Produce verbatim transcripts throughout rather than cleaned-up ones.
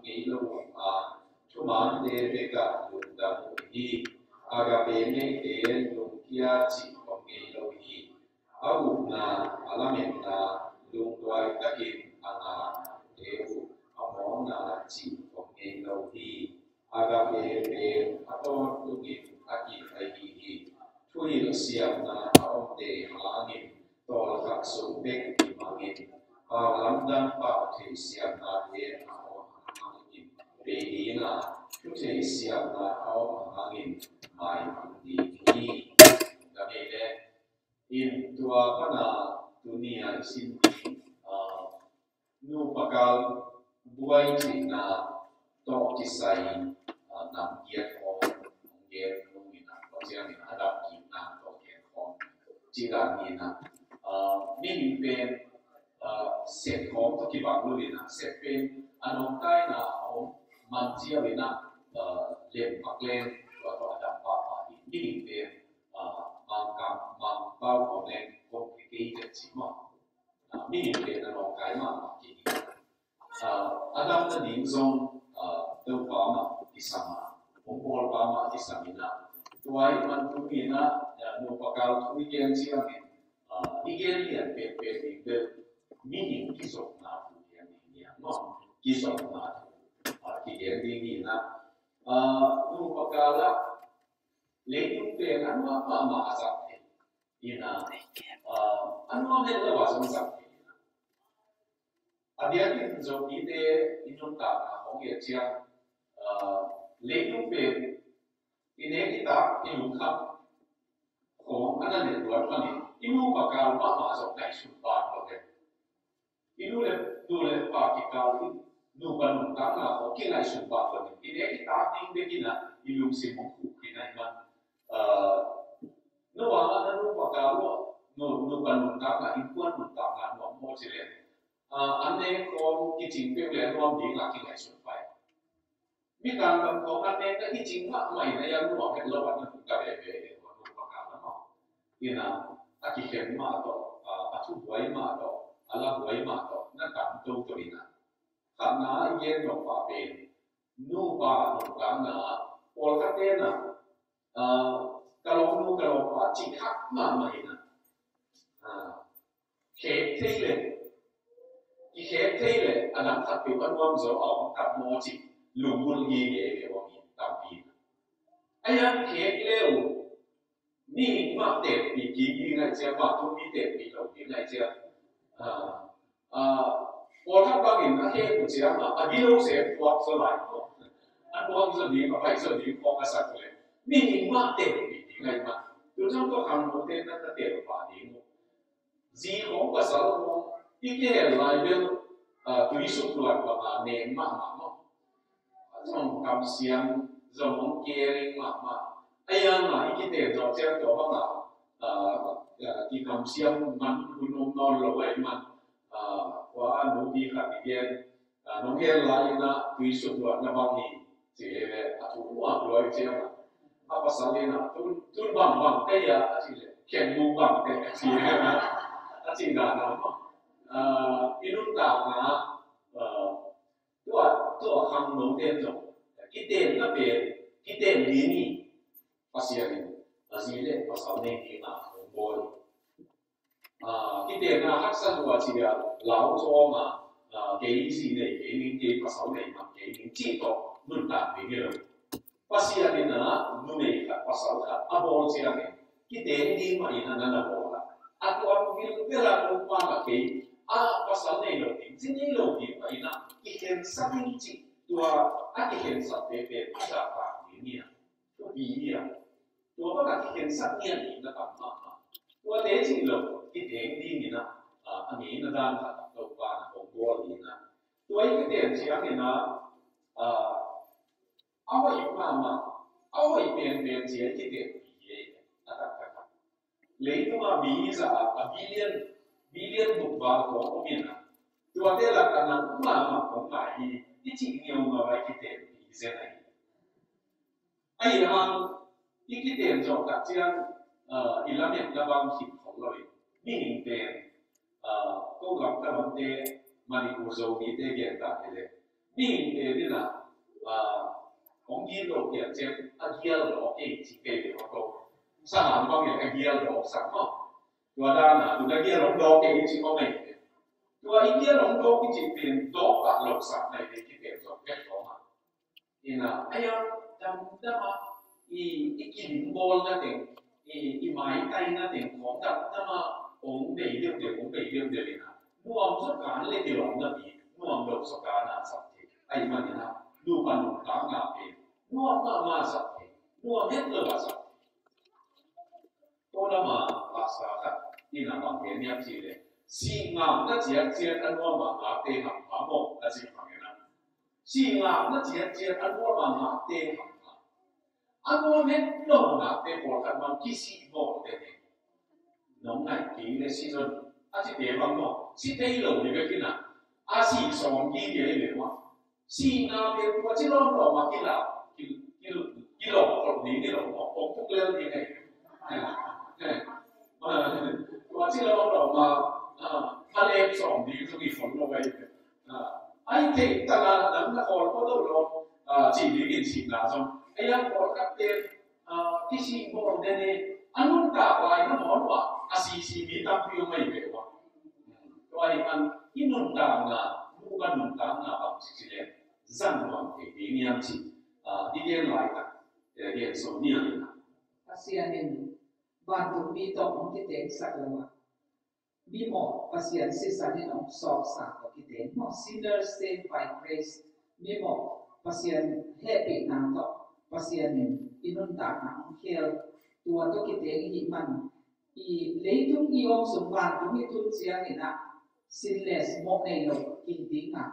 ngei lo a, thumante bekah lungdam uh hi. Agape neite lungkia cih om ngei lo hi. A upna, a lametna, lungduai takin a ngate uh a mawkna cih om ngei lo hi. Agape pen a tawntungin a kip ahi hi. Thuhilh siamna a omte hangin tawlkhat sung bek i mangin, pau lamdang pau thei siamnate a om hangin, bei ding a, thu thei siamna a om hangin mai ding hi. Ka nei le in tua pana tuni a i sin ding, ah, nupa kal buai cihna tawh kisai, ah, nam giat hong gen nung in a, tua ciangin a dam kikna tawh gen khawm cih dan in a, ah, mihing pen, ah, sep khawm tawh kibang lo in a, sep pen a nawngkaina a om man ciau in a, ah, lem pak leng tua tawh a dam pahpah hi. Mihing pen, ah, mangkam, mangpau khawm leng complicated ci maw. Ah, mihing pen a nawngkai mahmah kei hi. Ah, a dam nading zong, ah, Topa mah kisam a, hong bawlpa mah kisam in a, tua ahih man tuni in a, ah, nupa kal thu i gen ciangin, ah, i gen lian penpen ding bel mihing kizopna thu lian ding hi a maw, kizopna thu, ah, kigen ding hi in a, ah, nupa kal ah leitung pen a nuam mahmah a zat thei in a, ah, a nuam het lo a zong zat thei in a. A biakinn Zomite i nuntakna hong et ciang, ah, leitung pen i nek i tak i lungkham khawng a na let luat panin i nupa kal mahmah zong ngaihsun pan lo ve. I nu le, nu le pa kikal in nupa nuntakna khawng kingaihsun pan lo ve. I nek i tak ding bek in a i lungsim hong khuh khin ahih man, ah, Noah na nupa kal uh, nu, nupa nuntakna, innkuan nuntakna nuam maw ci leng, ah, an nek khawng kicing peuh le nuam ding a kingaihsun pai. Mikang kam khawng an nek na kicing mahmah in a, a nuam het lo a, na nupa kal veve, nupa kal a maw. In a, a kikhen mah tawh, ah, a thubuai mah tawh, a labuai mah tawh na tam toto in a. Khatna i gen nop pah pen nupa nuntakna, pawlkhatte na, ah, ka lawmnu ka lawmpa cih khat mahmah in a, ah, khek thei le, kikhek thei le a dang khat peuh a nuam zaw a om tam maw cih lunggulh gige ve om hi tampi in a. A hiang khek le uh, mihing mah tenpih kik ding ahih ciang, mah tung mi tenpih lo ding ahih ciang, ah, ah, pawlkhat bangin a khek uh ciang a, a gilo sem tuak zaw lai maw. A tuak zaw ding, a baih zaw ding khawng a sak leh mihing mah tenpih ding ahih mah. Tu zong tua khangnote na, na tel pah ding uh. Zi khawng pasal khawng i kihel lai bel, ah, tuisuk luat bang a neng mahmah maw. Zong kamsiam, zong hong caring mahmah. A hiang a i kiten zawh ciang tua bang a, ah, ah, kikamsiam man hun om nawn lo ahih man, ah, kua nupi khat i gen, ah, nong hel lai in a tuisuk luat na bang hi ci hi ve, a thu nuam lua hi ciang a. A pasal in a tun, tun bang bang tei a, a ci leh khenbuk bang tei a ci hi ve, a ci dan a maw. Ah, i nuntakna, ah, tua, tua khangno ten zong kitenna pen kiten ding hi. Pasian in a zi le pasal nei ding a hong bawl. Ah, kitenna haksa lua ci a lau zawng a, ah, kei zi nei kei ning, kei pasal nei mah kei ning cih tawh nuntak ding hi lo. Pasian in a numei khat pasal khat a bawl ciangin kiteng ding mah in a na na bawl a, a tuam vilvel a Topa na kei a pasal nei lo ding, zi nei lo ding mah in a kikhensak ding cih tua a kikhensak te pen a zahtak ding hi a, thupi hi a. Tua bang a kikhensak ngiat ding na tam mahmah. Tuate cih lo kiteng ding in a, a, a ngeina dan khat Topa na hong bawl ding a. Tua i kiten ciangin a, a, a hoih mahmah, a hoih penpen ci a i kiten hi hi a, a taktak a. Leitung a mi za a, a billion, billion buk val khawng om in a, tuate lakah nang mahmah kong ngai hi i cih ngeungau a i kiten hi zen ahi. Ahi hang i kiten zawh tak ciang, ah, i lametna bang khit khol lo in, mihing pen, ah, ko lam ka lamte, Manipur Zomite gen tak hi leh, Mihingte in ah, ah, hong gilo pian ciang a gial dawk kei ci kei ve aw ko. Salam bangin a gial dawk sak maw. Tua dan a tun a gial hong dawk kei ci maw mei. Tua i gial hong dawk i ci pen dawk pah lo sak mei ve kipen zawk bek tawh mah. Ina, aya, damdam a, i, i kilim bawlna teng, i, i maitaina teng khawng damdam a, hong bei deuhdeuh, hong bei deuhdeuh ina. Nuam zaw kan le kilawm napi, nuam lo zaw kan a zat thei. Ahih manin ah, nupa nuntakna pen nuam mahmah zat thei, nuam het lo a zat thei. Tua lam a pastor khat in a bang gen hiam cih leh, sihngakna ciatciat a nuam a ngakte hampha maw, a ci bang in ah. Sihngakna ciatciat a nuam a ngakte hampha. A nuam het lo ngakte pawlkhat bang kisih bawl den hi. Nong ngaih kei leh si zong a cite bang maw, si thei lo hi bek in ah, a sih sawm gige hi ve maw. Sihna pen tua ci lawmlawm a kila, ki, ki, kilawm khol ding hi lo maw, hong tuk lel ding hi. Tua ci lawmlawm a, a, a lek sawm ding zong hi khol lo hi. A, ai thei tak a nang na khawl pua lo lo, a, ci ding in sihna zong. Ei a pawlkhat pen, a, kisih bawl den hi, a nuntak lai na maw lua, a sisi mi tampi om ahi ve ua. Tua hi man, i nuntakna, nupa nuntakna bang ci ci leh, zang nuam thei ding hiam ci, a, i gen laitak, e, gen sawm ni a. Pasian in, vantung mi tawh hong kitengsak lo a, mimawh Pasian sisan in hong sawpsa tawh kiteng maw, sinners saved by grace, mimawh Pasian hehpihna tawh Pasian in i nuntakna hong khel, tua tawh kiteng i hih man, i leitung i om sung vantung i tun ciangin ah sinless mawh nei lo kihi ding a,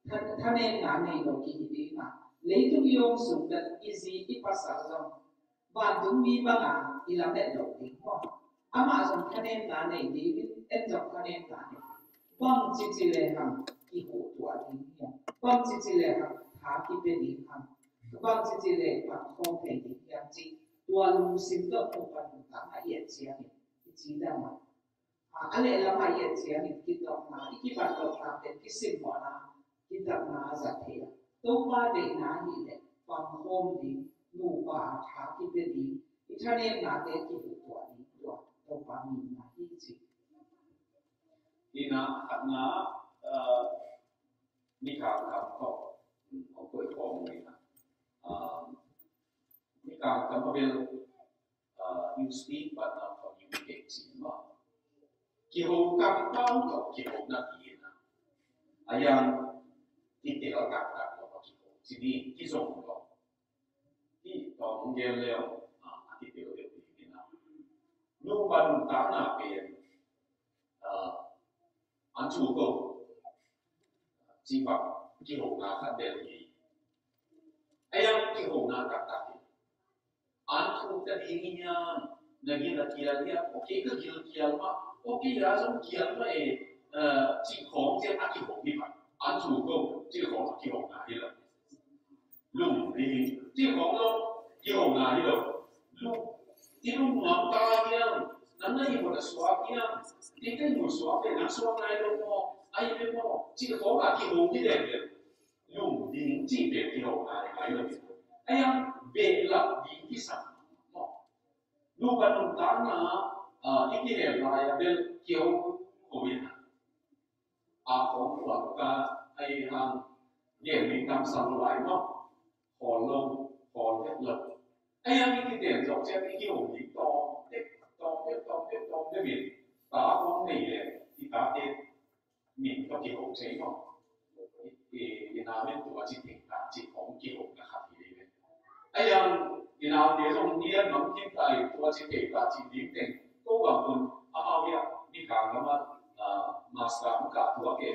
tha-, thanemna nei lo kihi ding a, leitung i om sung bel i zi i pasal zong vantung mi banga i lamet loh ding maw? Amah zong thanemna nei dingin en zong thanemna nei ding. Bang cici le hang kihuhtuah ding hiam? Bang cici le hang tha kipia ding hiam? Bang cici le pangkhawm thei ding hiam cih tua lungsim tawh Topa nuntakna i et ciangin i cidam a, a, a lehlam a i et ciangin kitawpna, i kipat tawpna pen kisimmawhna, kitatna a zat thei a. Topa deihna ahih leh pangkhawm ding, nupa a tha kipia ding, i thanemnate kihuhtuah ding tua Topa nunna hi ci. Ina khatna, uh, Mikang kam tawh, um, hong koih khawm ina. Um, Mikang kam a bel, uh, you speak but not communicate ci maw. Kiho kam tawh tawh kiho napi ina. A yang kitel taktak lo a kiho ci ni kizong lo. Hih tawm gen leu, a, a kitel deuh ding ina. Nupa nuntakna pen, a, an thu ko. Ci bang kihona khat bel hi. A yang kihona taktak hi. An thu ta ding hi hiam, na gil a kial hiam, okay ka gil kial mah, okay a zong kial mah e, a, cih khawng ciang a kiho hi bang. An thu ko, cih khawng a kihona hi lo. Lungding, cih khawng lo, kihona hi lo. Lung, i lungnuam ta hiam, nang na ihmut a suak hiam, kei ka ihmut suak le nang suak nai lo maw, a hi ve maw, cih khawng a kiho hi lel lel. Lungding cih pen kihona hi ngai lo. A yang behlap ding kisam maw. Nupa nuntakna, a, i kihel lai a bel kiho ko in a. A khawng khuang ka, a hi hang gen ding tam sa lo lai maw. Khawl lo, khawl het lo. A yang i kiten zawh ciang i kiho ding tawm tek, tawm tek, tawm tek, tawm tek in. Ta khawng nei le, i tate min tawh kiho thei maw. I, i, i nau in tua ci thei ta, ci khawng kihona khat hi ve. A yang i naute zong lian mang khin ta in tua ci thei ta ci ding teng. Ko bang un amau hiah Mikang lam ah, ah, master hong kah tua ke.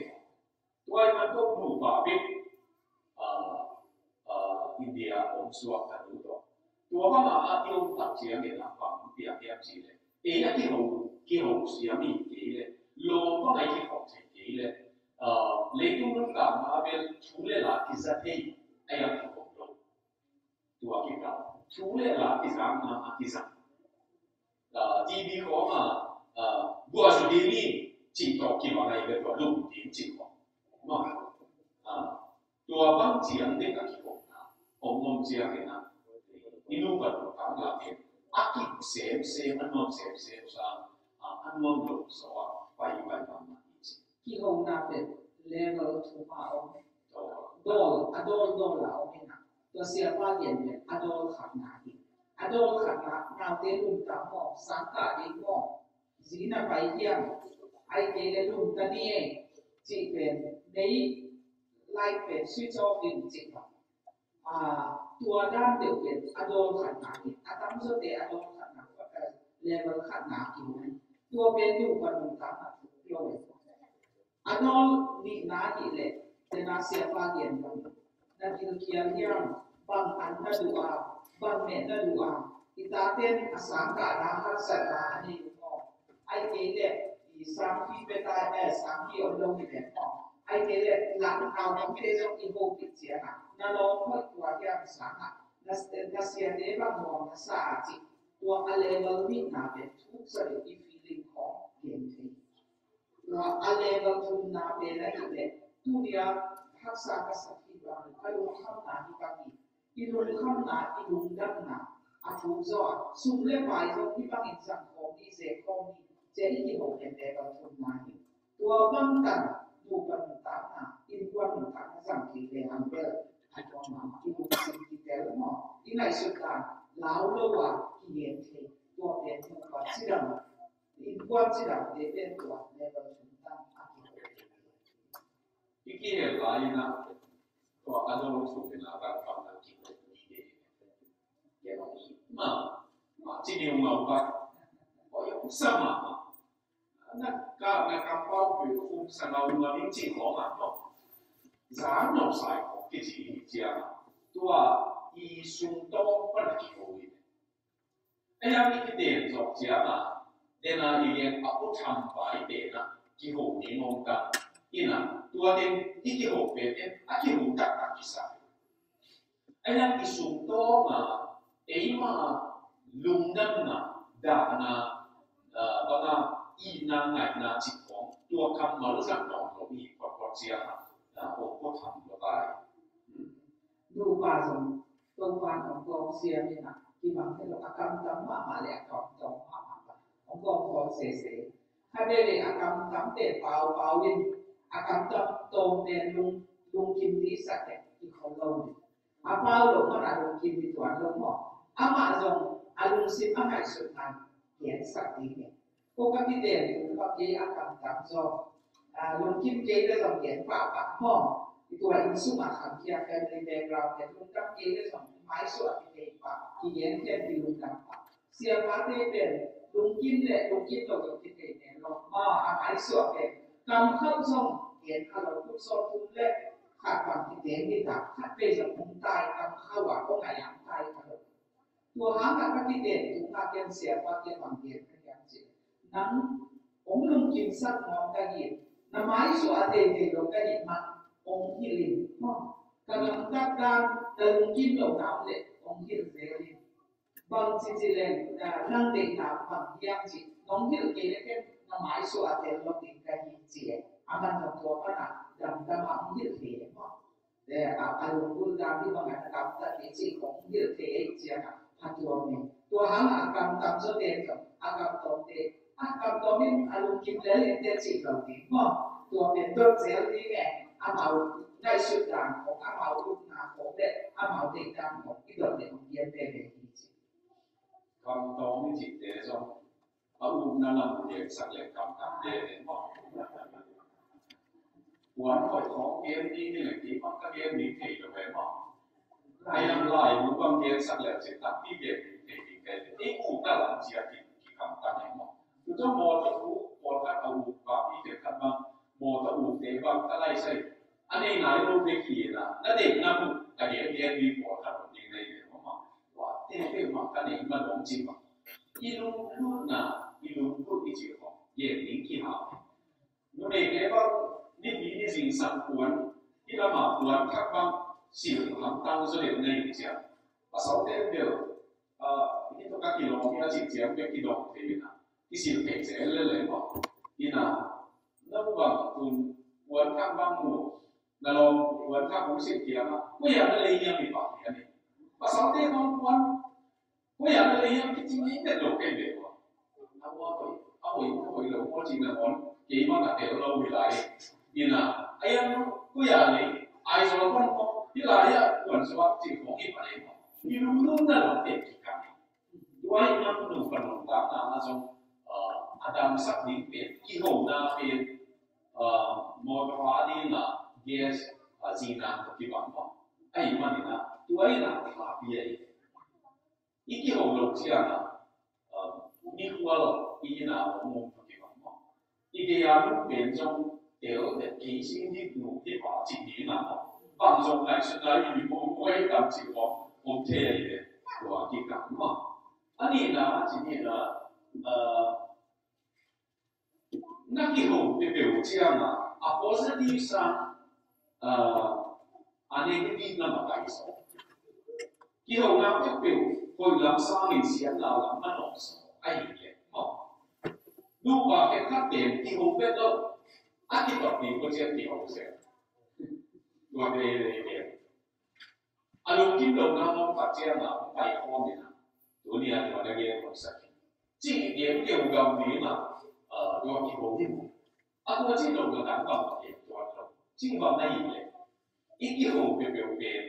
Tua i man ko nupa bek, ah, ah, India om suak ka nu tawh. Tua bang a i om tak ciangin a bang piang hiam ci le. Ei a kiho, kiho siam hi kei le. Lawm bang a i kiho thei kei le. Ah, leitung nuntakna bel thu le la kiza thei a i a kiho lo. Tua kikal thu le la kizang na a kizang. Ah, T V khawng ah, ah, guah zu ding in cih tawh kibang a i bel tua lungding cih khawng. Maw. Ah, Tua bang ciang dek a kihopna hong om ciangin ah, i nupa nuntakna pen a kip semsem, a nuam semsem sang, a, a nuam lo zaw a pai pai mahmah hi ci. Kihona pen level thum a om. Dawl, a dawl dawl a om in ah, tua siapa gen pen a dawl khatna hi. A dawl khatna, naute lungtang maw, sangkah ding maw, zi na pai hiam, ahih kei leh lungta ni ei cih pen, mei light pen switch off in cih bang. Ah, tua dan deuh pen a dawl khatna hi. A tamzawte a dawl khatna, level khatna kiho hi. Tua pen nupa nuntakna thuk lo hi. A dawl nihna hi leh, tena siapa gen bang, na gilkial hiam, bang an na duh a, bang meh na duh a, i taten a sangkahna haksatna a nei uh maw? Ahih kei leh i sangpi pia ta, eh, sangpi om lo hi leh maw? Ahih kei leh lang naupangte zong i hopih ciangin, na lawm hoih kua hiam sangin, na, na siate bang muang na sa a cih, tua a level nihna pen thuk sa deuh i feeling khawng gen thei. Tua a level thumna pen ahih leh, tuni a haksa ka sak hi bang, ka lungkhamna hi bang hi, i lungkhamna, i lungdamna a thuk zaw a, sum le pai zong hih bangin zang khawm ni, ze khawm ni, ci-a i kiho pen level thumna hi. Tua bangtan nupa nuntakna, innkuan nuntakna zang kik lehang bel a thuak mahmah, i lungsim kitel maw, i ngaihsut dan lau lo a kigen thei. Tua pen nupa cidam, innkuan cidamte pen tua level thum tan a kiho. I kihel lai-in ah, tua a dawl thum in ah, rak bang a kiho ni de. Kiho ni ma, ma ci ni ung au pa. Tua i ung sa ma ma. Na ka, na kampau peuh ung sa na ung a ning ci khawng ah, no. Zan no sai khawng kici hi ciang ah, tua i sung tawng pan a kiho hi. A hiang i kiten zawk ciang a, den a i lian a u tham pai pen a kiho ni ngawng tak in a, tua den i kiho pen en a kiho taktak kisa. A hiang i sung tawng a, eima lungdamna, dahna, ah, bang a itna ngaihna cih khawng, tua kammal zang nawn lo i photphot ciang a, ah, ong pua tham lo tai. Hmm. Nupa zong Topa'n ong gawm siam in a, kibang thei lo, a kamtam mahmah le a kamtawm mahmah bang ong gawm gawm sese. Kha veve a kamtamte paupau in, a kamtam tawmte lung, lungkim ding sak in kikhol lo ni. A pau lo man a lungkim ding tuan lo maw. Amah zong a lungsim a ngaihsut man gensak ding hi. Ko ka kiten tung bang kei a kamtam zong, ah, lungkim kei le zong gen pahpah maw. I tua inn sung a kham khia family background pen lungdam kei le zong maisuah kithei pah, kigen khian kilungdam pah. Siapate pen lungkim le lungkim lo zong kithei pen lo maw, a maisuah pen kam khauh zong gen kha lo, kum sawm tum le khat bang kiteng hi ta, khat vei zong hong tai kam khauh a, ko ngai a hong tai kha lo. Tua hangah ka kiten tung a ken siapa kiang bang gen ka hiam cih leh, nang ong lungkimsak nuam ka hi, na maisuah a teitei lo ka hih man ong hilh in maw. Ka gamtat dan na lungkim lo na om leh ong hilh zel in. Bang ci ci leng, ah, nang deihna bang hiam cih nong hilh kei leh ken na maisuah a tel lo ding ka hi ci e. Aman zong tua pan a gamtam a ong hilh thei e maw. Eh, a, a lunggulh dan hi bangin a kamtat hi cih kong hilh thei ei ciangin a pha tuam hi. Tua hangin a kamtam zawte zong a kamtawmte, a kamtawm in a lungkim lel in te cih lo ding maw. Tua pen dot zel ding e, amau ngaihsut dan khong, amau upna khong le amau deih dan khong i dot le hong pian veve hi ci. Kamtawm i cihte zong a upna lam gensak le kamtam te le maw. Puan hoih khawng gen ding hi le kei bang ka gen ding thei lo ve maw. Ai ang lai bu bang gensak le cin takpi gen ding thei ding thei le. Ei upna lam cia ki, kikamtam e maw. Tu zong mawtaw u, pawlkhat a up bang i te khat bang, mawtaw u te bang ka lai sai. A nei nai lo bek hi na, na deihna bu a gen gen ding pawlkhat om ding nei ve maw. Tua te peuhmah ka neih ma dong ci mah. I lunggulhna, i lunggulh i cih khawng gen ding kihau. Numeite bang nipi ni zingsang puan, i lama puan thak bang sil hamtang zaw deuh na hi ciang. Pasalte bel, ah, i tuk a kilawm i a cih ciang bek kidawm thei in a, kisil thei zel lel lel maw. Ina, no bang tun puan thak bang mu, Na lawm puan kha kong sin kiang a, koi ah na lei hiam i pah lian i. Pasalte hong puan, koi ah na lei hiam kici ngai vet lo kei ve ua. A ua koi, a hoi, a hoi lo, kua ci na hon, kei ma ka tel lo hi lai. Ina, a yang koi ah lei, ai zo hon ko, hi lai ah, puan suak ci hong i pah lei ko. I lungdam na lo te kikang. Tua i man nu pan nong tak na a zong, a damsak ding pen, kihona pen, mawtaw a ding a gas a zina ka kibang maw. Ahi manin a tua in a thapi ahi. I kiho lo ciang a mikhual i ina hong um ka kibang maw. I gei a nu pen zong tel le kei sing hi nu hi pa cih ding a maw. Bang zong ngaihsutna i mi hong huai tam cih hong om thei ahi ve. Tua kikang maw. A nihna, ci nihna, na kiho peuhpeuh ciang a, a positive sang, a negative lam a pai saw. Kihona peuhpeuh, hoih lam sangin siatna lam a nawk saw. Ahi leh maw. Nupa khenkhat pen kiho peuh lo. A kitok ding ko ciang kiho zel. Tua pen, pen, pen. A lungkim lohna hong pai ciang a, hong pai khawm in a. Tuni a tua na gen hong sak. Cih gen keu gam ding a, tua kiho hi maw. A tua cih lohna dang bang a gen tua lo. Cih bang na hi leh. I kiho peuhpeuh pen.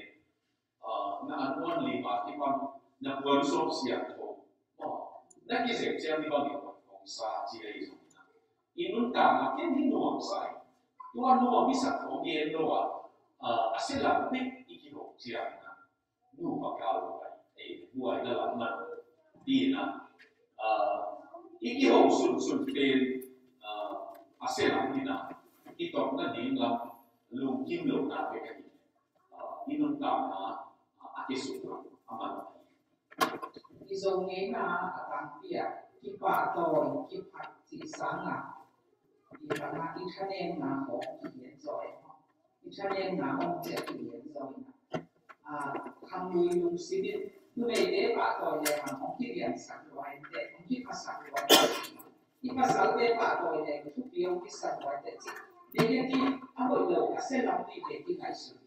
Na an muan lim a kibang, na puan sawp siang tho. Na kizep ciang ni bang in hong sa ci a i zong. I nuntakna ken hi nuam sa hi. Tua nuam i sak khawng gen lo a, a sia lam bek i kiho ciang na. Nupa kal lo pai, ei, buai na lam na. Dina, i kiho sunsun pen, a sia lam dina. I tawpna ding lam, lungkim lo na bek a hi. I nuntakna a kisuk a man. I Zo ngeina a tangpi ah kipahtawi, kiphat cih sangin i thanemna hong kilian zaw e. I thanemna hong ciah kilian zaw in a, khanglui lungsim in numeite pahtawi le hang hong kiliansak lua in teh, hong kiphasak lua in teh, i pasalte pahtawi le thupi hong kisak lua in teh cih negative a hoih lo a sia lam pi te kingaihsun.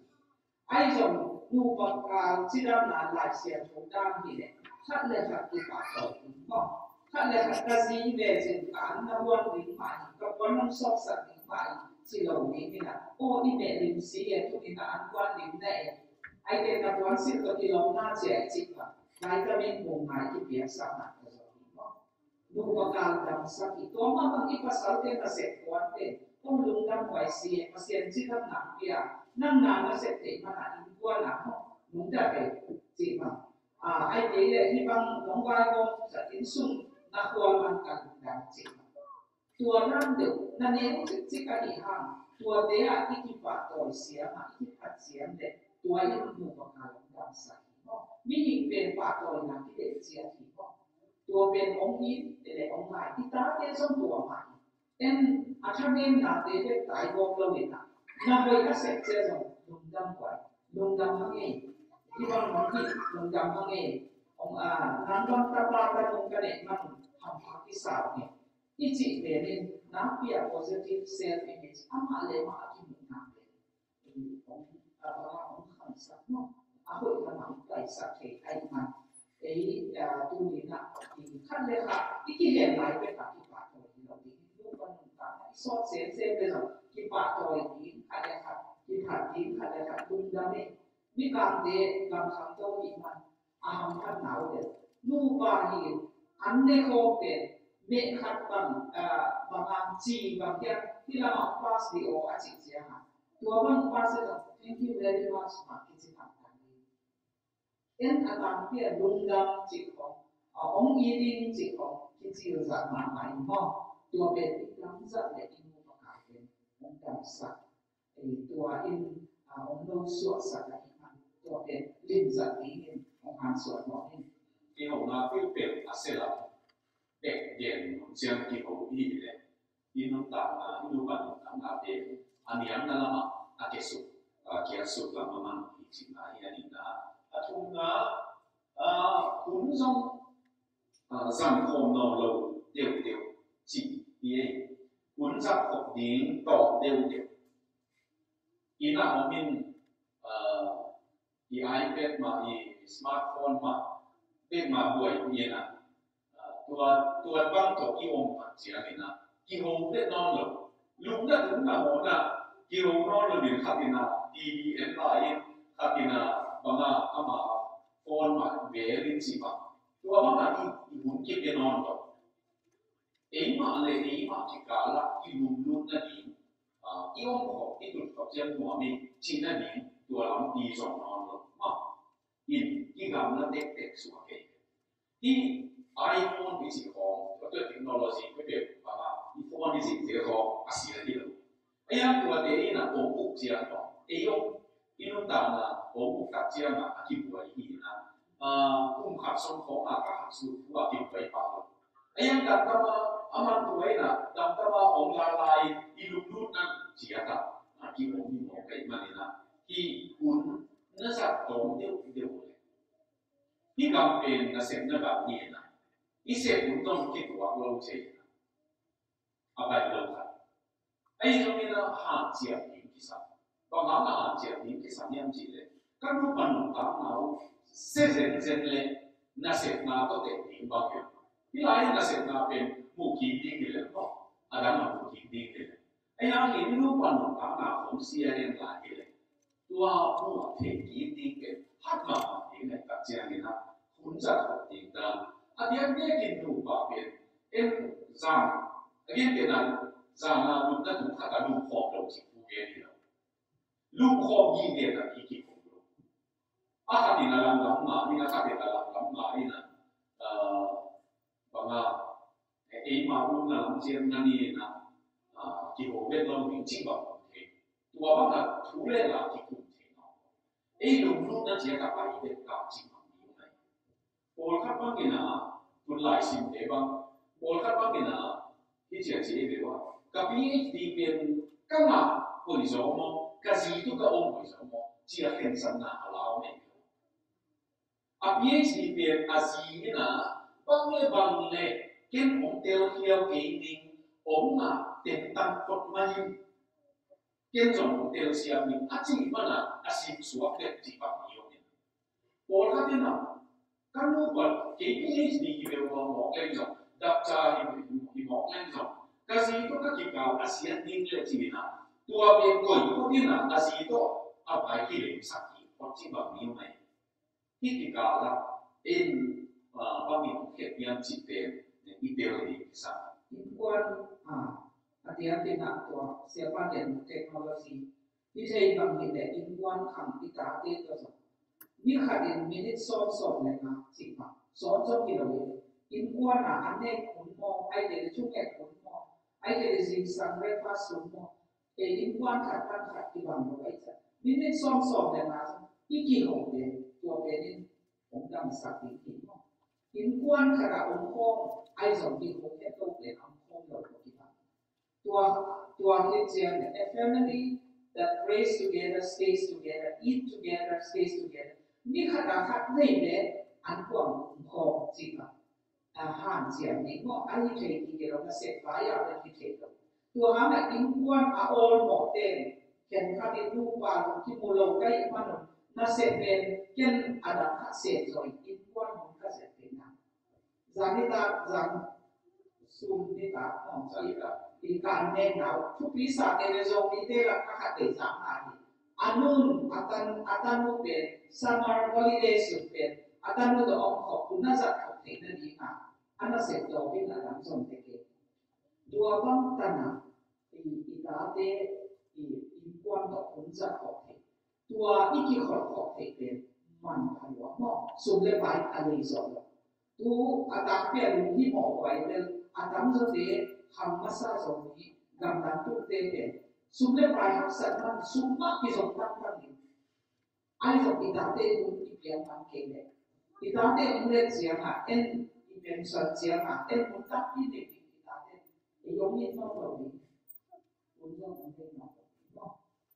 Ahi zong nupa kal cidamna Lai Siangtho dang hi leh khat le khat kipahtawi ding maw? Khat le khat ka zi ve cin ka an na huan ding mah hi, ka puan hong sawpsak ding mah hi, ci lo ding hi na. Aw, i meh lim si e, tu in a an huan ding na e. Ai te ka puan silh tawh kilawm na cia i cih bang. Lai ka min bung ngai kipiaksakna ka zong hi maw? Nupa kal damsak hi. Tua mah bang i pasalte nasep puante hong lungdam huai si e, Pasian cidamna pia, nang na nasep theih man a innkuan a hong lungdam e, cih bang. Ai kei leh hih bang nong vaihawm zat inn sung na khual man ka lungdam cih bang. Tua lam deuh na neu cikcik ahih hang, tuate ah i kipahtawi siam a, i kiphat siam leh tua in nupa kal hong damsak hi maw? Mihing pen pahtawina kideih ciat hi maw? Tua pen hong it leh hong ngai, i tate zong tua mah hi. En, a thanemnate bek tai gawp lo in a, na hoih a sep cia zong lungdam guai, lungdam hang ei. Hih bang hong hih, lungdam hang ei. Hong, a, nang bang tapa ta nung ka neih man un hampha kisa hang ei. I cih pen in nakpi a positive self image amah le amah a kimuhna pen. Hong, a, hong khamsak maw? A hoih lamah hong paisak thei ahih man. Ei, a, tuni in a, i khat le khat i kihen lai pek a kipahtawi hi lo ding. Nupa nuntakna i sawt semsem le zong kipahtawi ding, khat le khat kiphat ding, khat le khat lungdam e. Mikangte gamkham to hih man a hamphatna uh le nupa hi in an ne khawm pen meh khat bang, a, bang hang ci bang hiam hih lamah pass dih aw a cih ciangin tua bang pass hi zong thank you very much mah kici thangthang hi. En a tangpi a lungdam cih khawng, a hong it ding cih khawng kicil zah mahmah in maw? Tua pen i dam zah le i nupa kal pen hong damsak. Ei, tua in, a, hong lo suahsak ahih man tua pen limzat dingin hong hansuah nuam in. Kihona peuhpeuh a sia lam bek gen ciang kiho i hih leh i nuntakna, i nupa nuntakna pen a niamna lamah a kiasuk, a kiasuk lam a man hi cihna hi a nihna. A thumna, a, hun zong, a, zang khawm nawn lo deuhdeuh cih hi ei. Hun zang khop ding tawm deuhdeuh. Inn ah om in, ah, i iPad mah, i smartphone mah, bek mah buai pi in ah, ah, tua, tua bang tawh i om tak ciangin ah, kiho vet nawn lo. Lupna tunna mawhna kiho nawn lo in khat in ah, T V en lai in, khat in ah, bang ah, ama phone mah bel in cih bang. Tua bang ah i, i hun kipia nawn lo. Eimah le eimah kikal ah i lumlutna ding, ah, i om khawh, i tut khawh ciang nuam hi cihna ding, tua lampi zong nawn lo. Mah in i gamla tektek suak hi. Hih iPhone i cih khawng, tua tua technology peuhpeuh bang ah, i phone i cih khawng a sia hi lo. A hiang tuate in ah hong uk ciang maw, ei hong i nuntakna hong uk tak ciang ah a kibuai hi in ah, ah, kum khat sung khawng ah ka khat sung thu ah kibuai pah lo. A hiang damdam a, a man tua in ah damdam a hong lala in i lumlutna ciat ah, ah, ki hong hi mawk ahih manin ah, hih hun na zat tawm deuhdeuh leh, hih gam pen nasepna gam hi in ah, i sep hun tawh kituak lo ci in ah, a baih lo khat. Ahi zongin ah hanciam ding kisam. Bang hang a hanciam ding kisam hiam cih leh, ka nupa nuntakna uh sia zenzen leh nasepna tawh teh ding bang hiam. Hih lai nasepna pen muh kik ding hi leh maw, a dang a muh kik ding hi leh. Ahi hangin nupa nuntakna hong sia den lai hi leh, tua muh theih kik ding pen hat mahmah ding hi tak ciangin ah, hun zat khop ding dan. A diakdiakin nupa pen en zan, a gen pen ah zan a lupna tung khat a lup khawm lo cih thu gen hi lo. Lup khawm hi gen ah i kikum lo. A khat in a langlam nga in, a khat in a langlam nga in ah, ah, bang ah, eh, eima utna lam ciang nga ni in ah, ah, kiho vet lo ding cih bang om thei. Tua bang ah thu le la kikum thei nawn lo. Ei lumlutna ciat ah pai vet ka cih bang ding nai. Pawlkhat bangin ah, tun lai simte bang, pawlkhat bangin ah, hih ciah ci ei ve ua, ka PhD pen ka ngah hoih zaw maw, ka zi tawh ka om hoih zaw maw, ci a khensatna a la om ei ve ua. A PhD pen a zi in ah, bang le bang le, ken hong telkhial kei ning, hong ngah tentan phot mai in, ken zong hong telsiam ning, a cih man ah, a simsuak dek cih bang hi om in. Pawlkhat in ah, ka nupa, kei PhD hi ve ua mawk leng zong, dakcha hi, hi mawk leng zong, ka zi tawh ka kikal a siat ding le ci in ah, tua pen koih phot in ah, a zi tawh a vai kilem sak hi phot cih bang hi om ei. Hih kikal ah, en, ah, bangin hong khet hiam cih pen i tel ding kisam. Innkuan, ah, a diakin ah tua, siapa gen technology i thei bang hi leh innkuan khang i tate tawh zong, ni khat in minute sawm, sawm le nga cih bang, sawm zong hi lo hi. Innkuan ah a nek hun maw, ahih kei leh thungen hun maw, ahih kei leh zingsang breakfast hun maw, ei innkuan khat pan khat kibang lo ahih ciang, minute sawm, sawm le nga zong i kiho pen, tua pen in hong damsak ding hi maw. Innkuan khat ah hong khawm, ahi zong kiho het lo pen hong khawm lo tua kibang. Tua, tua hi ciang, a family that prays together, stays together, eat together, stays together. Ni khat ah khat nei le an kuang hong khawm cih bang. A, hanciam ding maw, a hi thei ding hi lo, nasep vai a pen hi thei lo. Tua hang a innkuan a awlmawhte, khenkhat in nupa zong kimu lo ka hih man un, nasep pen ken a dang khat sem zaw in, innkuan mun ka zep ding na. Zan nitak, zan sum nitak, aw, zan nitak. I kan nek na uh, thupi sa te le zong i te lak a khat te zang na hi. A nun, a tan, a tanu pen, summer holiday sun pen, a tanu tawh om khop, hun a zat khop theihna ding a, a nasep tawpin a lam zom tek hi. Tua bang tan a, i, i tate, i, innkuan tawh hun zat khop thei. Tua i kikhol khop thei pen, man pha lua maw, sum le pai a lei zawh lo. Tu a tangpi a lung hi mawh huai bel, a tamzawte khang masa zong hi, gamdang tukte pen sum le pai haksat man, sum mah kizong tangtang in. Ahi zong i tate tun i piang man kei leh, i tate hong let ciangah en, i pension ciangah en, mun tampi nei ding i tate, ei hong it nawn lo ding. Hun zong hong let nawn lo ding maw.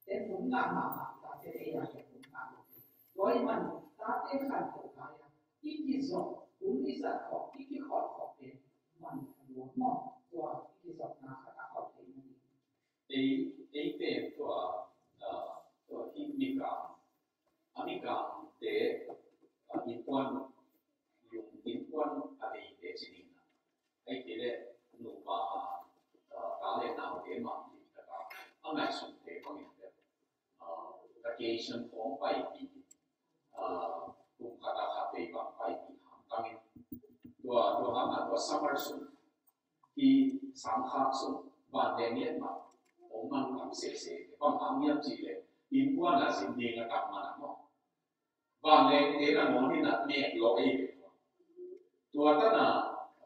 En hun ngah mahmah i tate ei a, en hun ngah lo ding. Tua ahih man tate khantoh lai a, i kizop, hun i zat khop, i kikhol khop pen man a lua maw. Tua i kizopna khat a khol thei na ding. Ei, ei pen tua, ah, Kei le nupa, ah, ta le naute mah, a ngaihsute bangin, ah, vacation khawng paipih, ah, kum khat a khat vei bang paipih hamtangin. Tua, tua hangah tua summer sung, i sangkhak sung, vanleng ngiat mah hong mang tam sese. Bang hang hiam cih leh innkuan a zin ding a tam man a maw. Vanlengte nangawn in a nek lawh ei ve. Tua tan a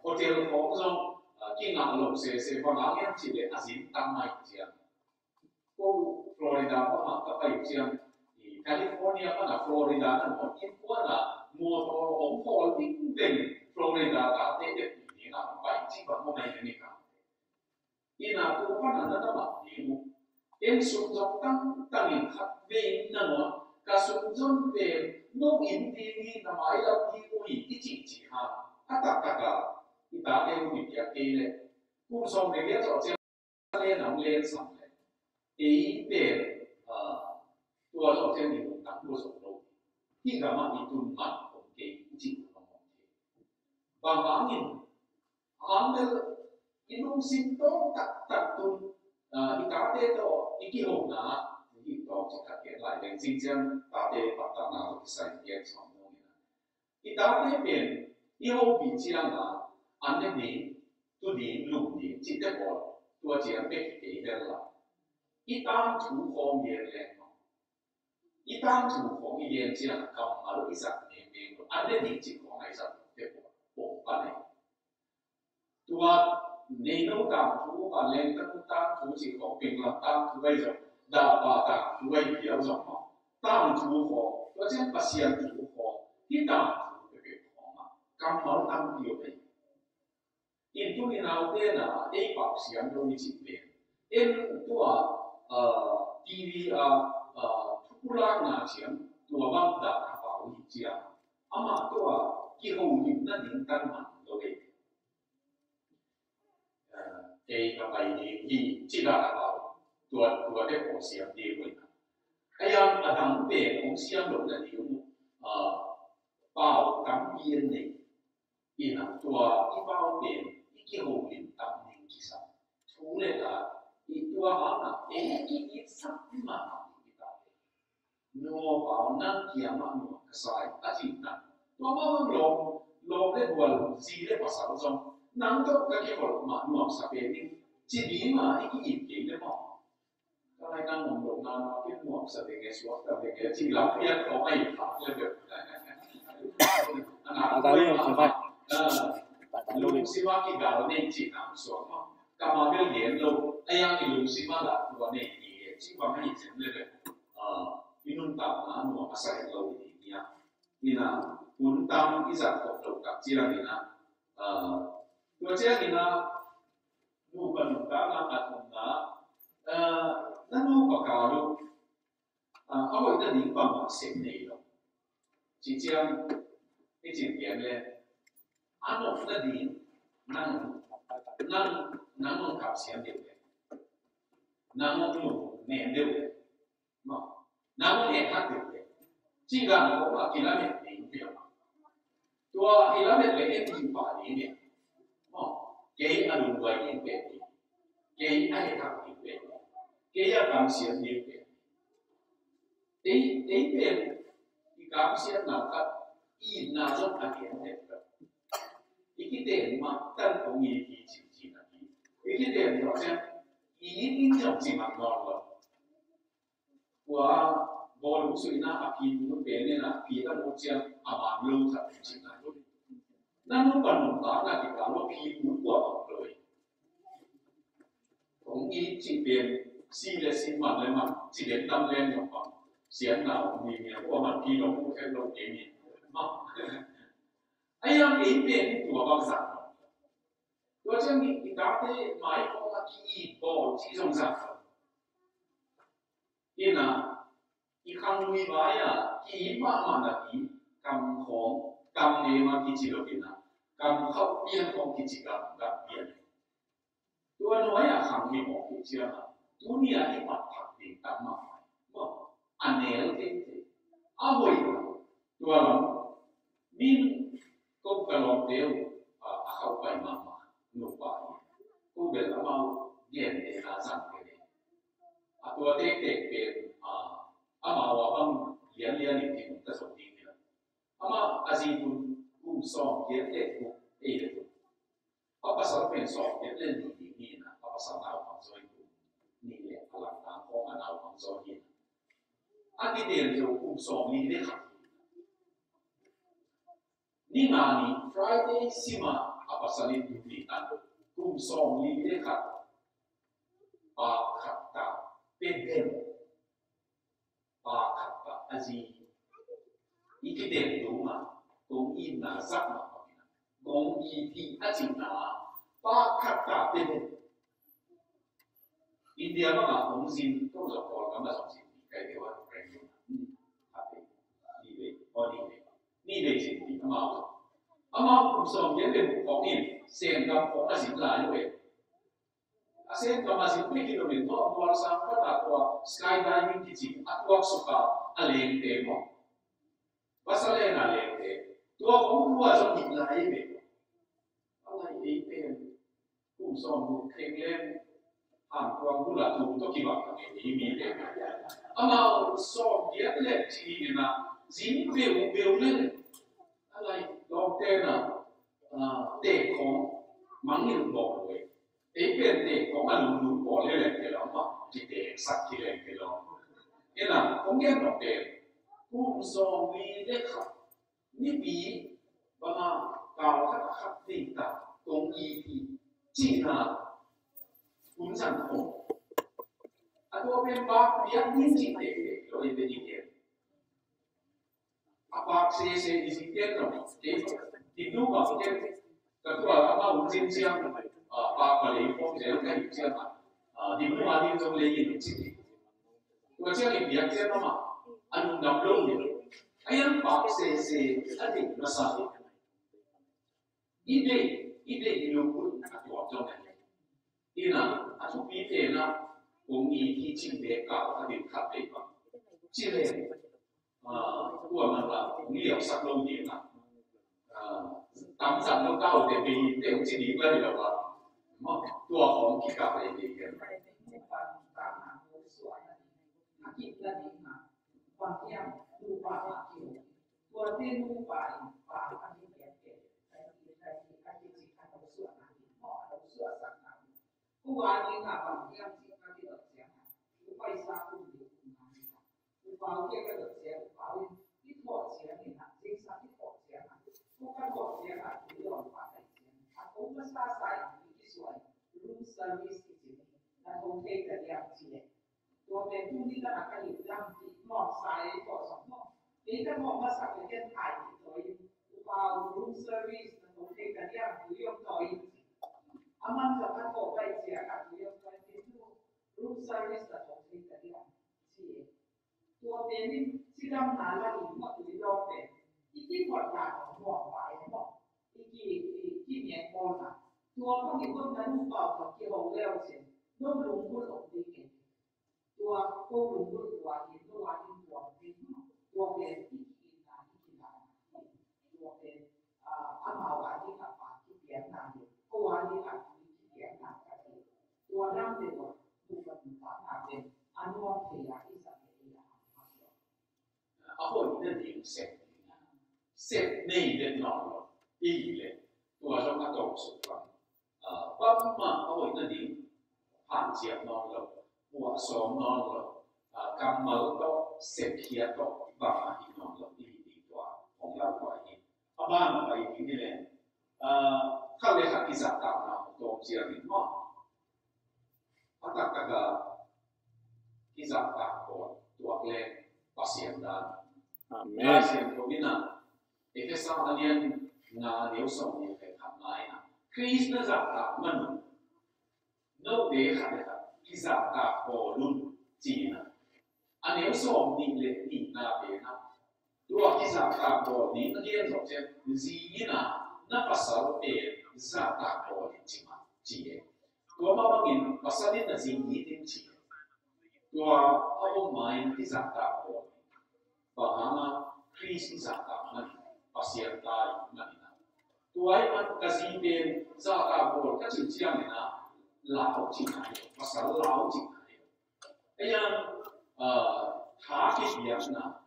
hotel khawng zong, ah, kingah lo sese, bang hang hiam cih leh a zin tam mai ciang. Ko Florida pan a ka pai uh ciang, i California pan a Florida nangawn innkuan a mawtaw hong hawl dingdeng Florida tate dep ding a hong pai cih bang maw mai na ni ka. Ina tua pan a na na mat ding uh. En sum zong tangtang in khat vei in nangawn ka sum zon pen no inn ding hi, na mailam ding uh hi i cihcih hang a taktak a i tate uh i piak kei leh kum sawm le giat zawh ciang len ang len sam leh ei pen, ah, tua zawh ciang i lungtang tua zawh lo. Hih gamah i tun man om kei i cih uh hong om kei. Bang hangin hang bel i lungsim tawh taktak tun, ah, i tate tawh i kihona, i tawh ci khat gen lai leng cing ciang tate pattakna tawh kisai gen sawm nung in a. I tate pen i hopih ciang a an ne ding, tu ding, lum ding cihte pawl tua ciang bek hi kei vel la. I tangthu khawng gen leng maw. I tangthu khawng i gen ciang a kammal i zat nengmeng lo, an ne ding cih khawng a i zat lote pawl pom pa nei. Tua neino tangthu, vanleng tangthu, tangthu cih khawng pinglam tangthu ahi zong, dahpa tangthu ahi piau zong maw. Tangthu khawng, tua ciang Pasian thu khawng, hih tangthu peuhpeuh khawng ah kammal tampi om ahi. In tuni naute na ei pau siam lo i cih pen, en tua, ah, T V a, ah, thupulakna ciang tua bang dan a pau hi ciang, amah tua kiholimna ding tan man lo ei. Ah, ei ka pai ding hi ci dan a pau, tua, tuate pau siam ding uh hi na. A yang a dang pen hong siam lohna ding uh, ah, pau tampi en nei. Ina tua i pau pen i kiholim tam ding kisam. Thu le la i tua hangah ei ki-itsak mahmah ding hi ta. Nuam pau nang kiangah nuam ka sa hi a cih dan. Tua mah bang lawm, lawm le gual, zi le pasal zong nang tawh ka kiholh mah nuamsa pen ding ci ding a i ki-it kei le maw. Ka lai nang om lo na, na pen nuamsa ding e, suakta ding e, ci lam pian khawng a hi khak le bel. A na, a ta lo, a ta lo. Lungsim a kigal nei ci nang suak maw. Ka ma bel gen lo, a yang i lungsim a lah tua nei ni e, ci bang a hi cem le bel. Ah, i nuntakna nuam a sa lo ni nia. Ina, hun tam i zat khop lo tak ciang ina. Ah, tua ciang ina, nupa nuntakna a thumna, ah, na nupa kal uh, ah, a hoihna ding bangmah sem nei lo. Ci ciang, i cin pian le, a nopna ding, nang, nang, nang nong kap siam deuh le. Nang nong lung nem deuh le. Maw, nang nong et hak deuh le. Cih dan khawng a kilamet ding hi lo. Tua i lamet le en ding pah ding hi. Maw, kei a lungduai ding pen hi. Kei a et hak ding pen hi. Kei a kamsiam ding pen hi. Ei, ei pen i kamsiamna khat i itna zong a gen het lo. I kiten mah tan kong it hi ci ci na hi. I kiten zawh ciang i it in zong ci mah nawn lo. Kua bawlung suihna a phit nu pen in a phit a mu ciang a man lo khat in cihna hi. Na nupa nuntakna kikal ah phit nu kua bang lo hi. Kong it cih pen si le si, man le man, ci len dam len zong bang siatna om ding hi a, kua man phit lo mu khen lo ding hi. Mah. A yang ei pen in tua bang zang lo. Tua ciang i tate mai khawng a ki-it bawl cih zong zang lo. Ina, i khang lui vai a ki-it mahmah napi, kam khawng, kam nema kici lo ina, kam khauh pian khawng kici, kam, kam pian. Tua nuai a khang hi mawk hi ciang a, tuni a i pat thak ding tam mahmah. Maw, a nel teitei. A hoih lo. Tua lam, min ko ka lawmte uh, a, a khauh pai mahmah. nupa hi. Ko bel amau gente na zang te ne. A tua tektek pen, a, amau a bang lianlian in ding ta zo ding hi na. Amah a zi tun kum sawm giat le guk ei le tun. A pasal pen sawm giat le nih ding hi na, a pasal naupang zaw in kum nih le a langtang khawng a naupang zaw hi na. A kiten zo kum sawm nih le khat hi na. Ni nga ni Friday sima a pasal in kum nih tan kum sawm nih le khat. Pa khat ta pe den. Pa khat ta a zi. I kiten duma kong itna zak ma kong it hi a cihna. Pa khat ta pe den. India banga kong zin kong zong Kawlgam a zong zin kai deuh a reng deuh na. Khat deuh. Ni bei. Aw ni bei. Ni bei zin ni amau. Amau kum sawm giat le guk khawng in Sengam khawng a zin lai lo e. A Sengam a zin pek hi lo in tua mual sang khat a tua skydiving kici a tuak suk a a lengte maw. Vasa leng a lengte. Tua khawng tua zong hi lai ve. A lai ei pen kum sawm guk kheng leng han kuang bula tu tawh kibang a ngei hi mi te. Amau sawm giat le ci hi na zin beu beu le. A lai lawmte na, a, tek khawng mangngilh bawk lo e. Ei pen tek khawng a lunglung pawl le leng ke lo mah, ci tek sak ci leng ke lo. Ena, kong gen lo pen kum sawm li le khat. Nipi banga kal khat a khat nei ta kong it hi cihna hun zang khong. A tua pen bak piak ning cih tektek lo i pen i gen. A bak sese i zi gen lo. Kei dim nu bak gen. Ka tua a ma hun zin ciang, a, bak ka lei khong zel ka hih ciang a, a, dim nu a ding zong lei in cih. Tua ciang i piak ciang a ma a lungdam lo hi. A yang bak sese a ding masa hi. I deih, i deih i lungput a tuak zong a hi. Ina a thupi pen a kong it hi cih bek kal a ding khat vei bang. Ci le, a, tua man la kong liausak lo ding a. A, tam zat lo kau te bei te ci ding la hi lo a. Tua khawng kikal ei ding hiam. Tua te nupa in pa a kipiak pen a kici a lo suahna ding maw, a lo suahsakna ding. Ko a ding a bang hiam cih ka kidot ciang a, ko paisa kum li kum nga hi ta. Ko pau kia ka dot ciang, ko pau in kithawh ciang in a, singsa kithawh ciang a, ko ka thawh ciang a, ko yawn pa kai ciang a, ko masa sa in ko kisuai, room service kici ni, na thong thei ka diam ci le. Tua pen tu ni ka na ka lim dam ti mawk sa ei tawh zong maw. Kei ka mawk masak le ken ai ti tawi. Upa u room service na tawh thei ka diam tu yom tawi. A man zong a tawh bai cia ka tu yom tawi ti tu room service na tawh thei ka diam ci. Tua pen in sidam na la in mawk tu i lawk pen. I ki mawk na tawh mawk bai mawk. I ki, i ki mian pawl na. Tua bang i bawm na nu pau tawh ki hau leu cin. Nong lung bul om ding e. Tua ko lunggulh tua hi, tua hi tua hi, tua pen i ki-itna, i kilakna hi. Tua pen, ah, amau a ding a pa kipiakna hi, ko a ding a tui kipiakna ka hi. Tua dangte tua, tua pen tua na pen a nuam thei a i sa thei a hang hang tua. A hoihna ding sep ding a, sep nei le nawn lo i le, tua zong a tawh suk lam. Ah, bangmah a hoihna ding hanciam nawn lo, puah sawm nawn lo, ah, kammal tawh, sepkhia tawh, bangmah hi nawn lo, i hi ding tua hong lau pai hi. A ban pai ding hi leng, ah, khat le khat kizahtakna hong tawm ciangin maw. A taktak a kizahtak pawl tuak leng Pasian dan. Amen. Lai Siangtho in a Efesa a lian nga a neu sawm nih le khatna in a Khrist na zahtak man un note khat le khat kizahtak pawl un ci-in a, a neu sawm nih le nihna pen a tua kizahtak pawl ding a gen zawh ciang zi in a na pasal pen zahtak pawl in ci mah ci e. Tua mah bangin pasal in na zi it in ci e. Tua a om ma in kizahtak pawl bang hang a Khrist i zahtak man Pasian ta i man in a Tua ahih man ka zi pen zahtak bawl ka cih ciangin ah lau cihna hi lo, pasal lau cihna hi lo. Ahi zongin, ah, tha kipiakna,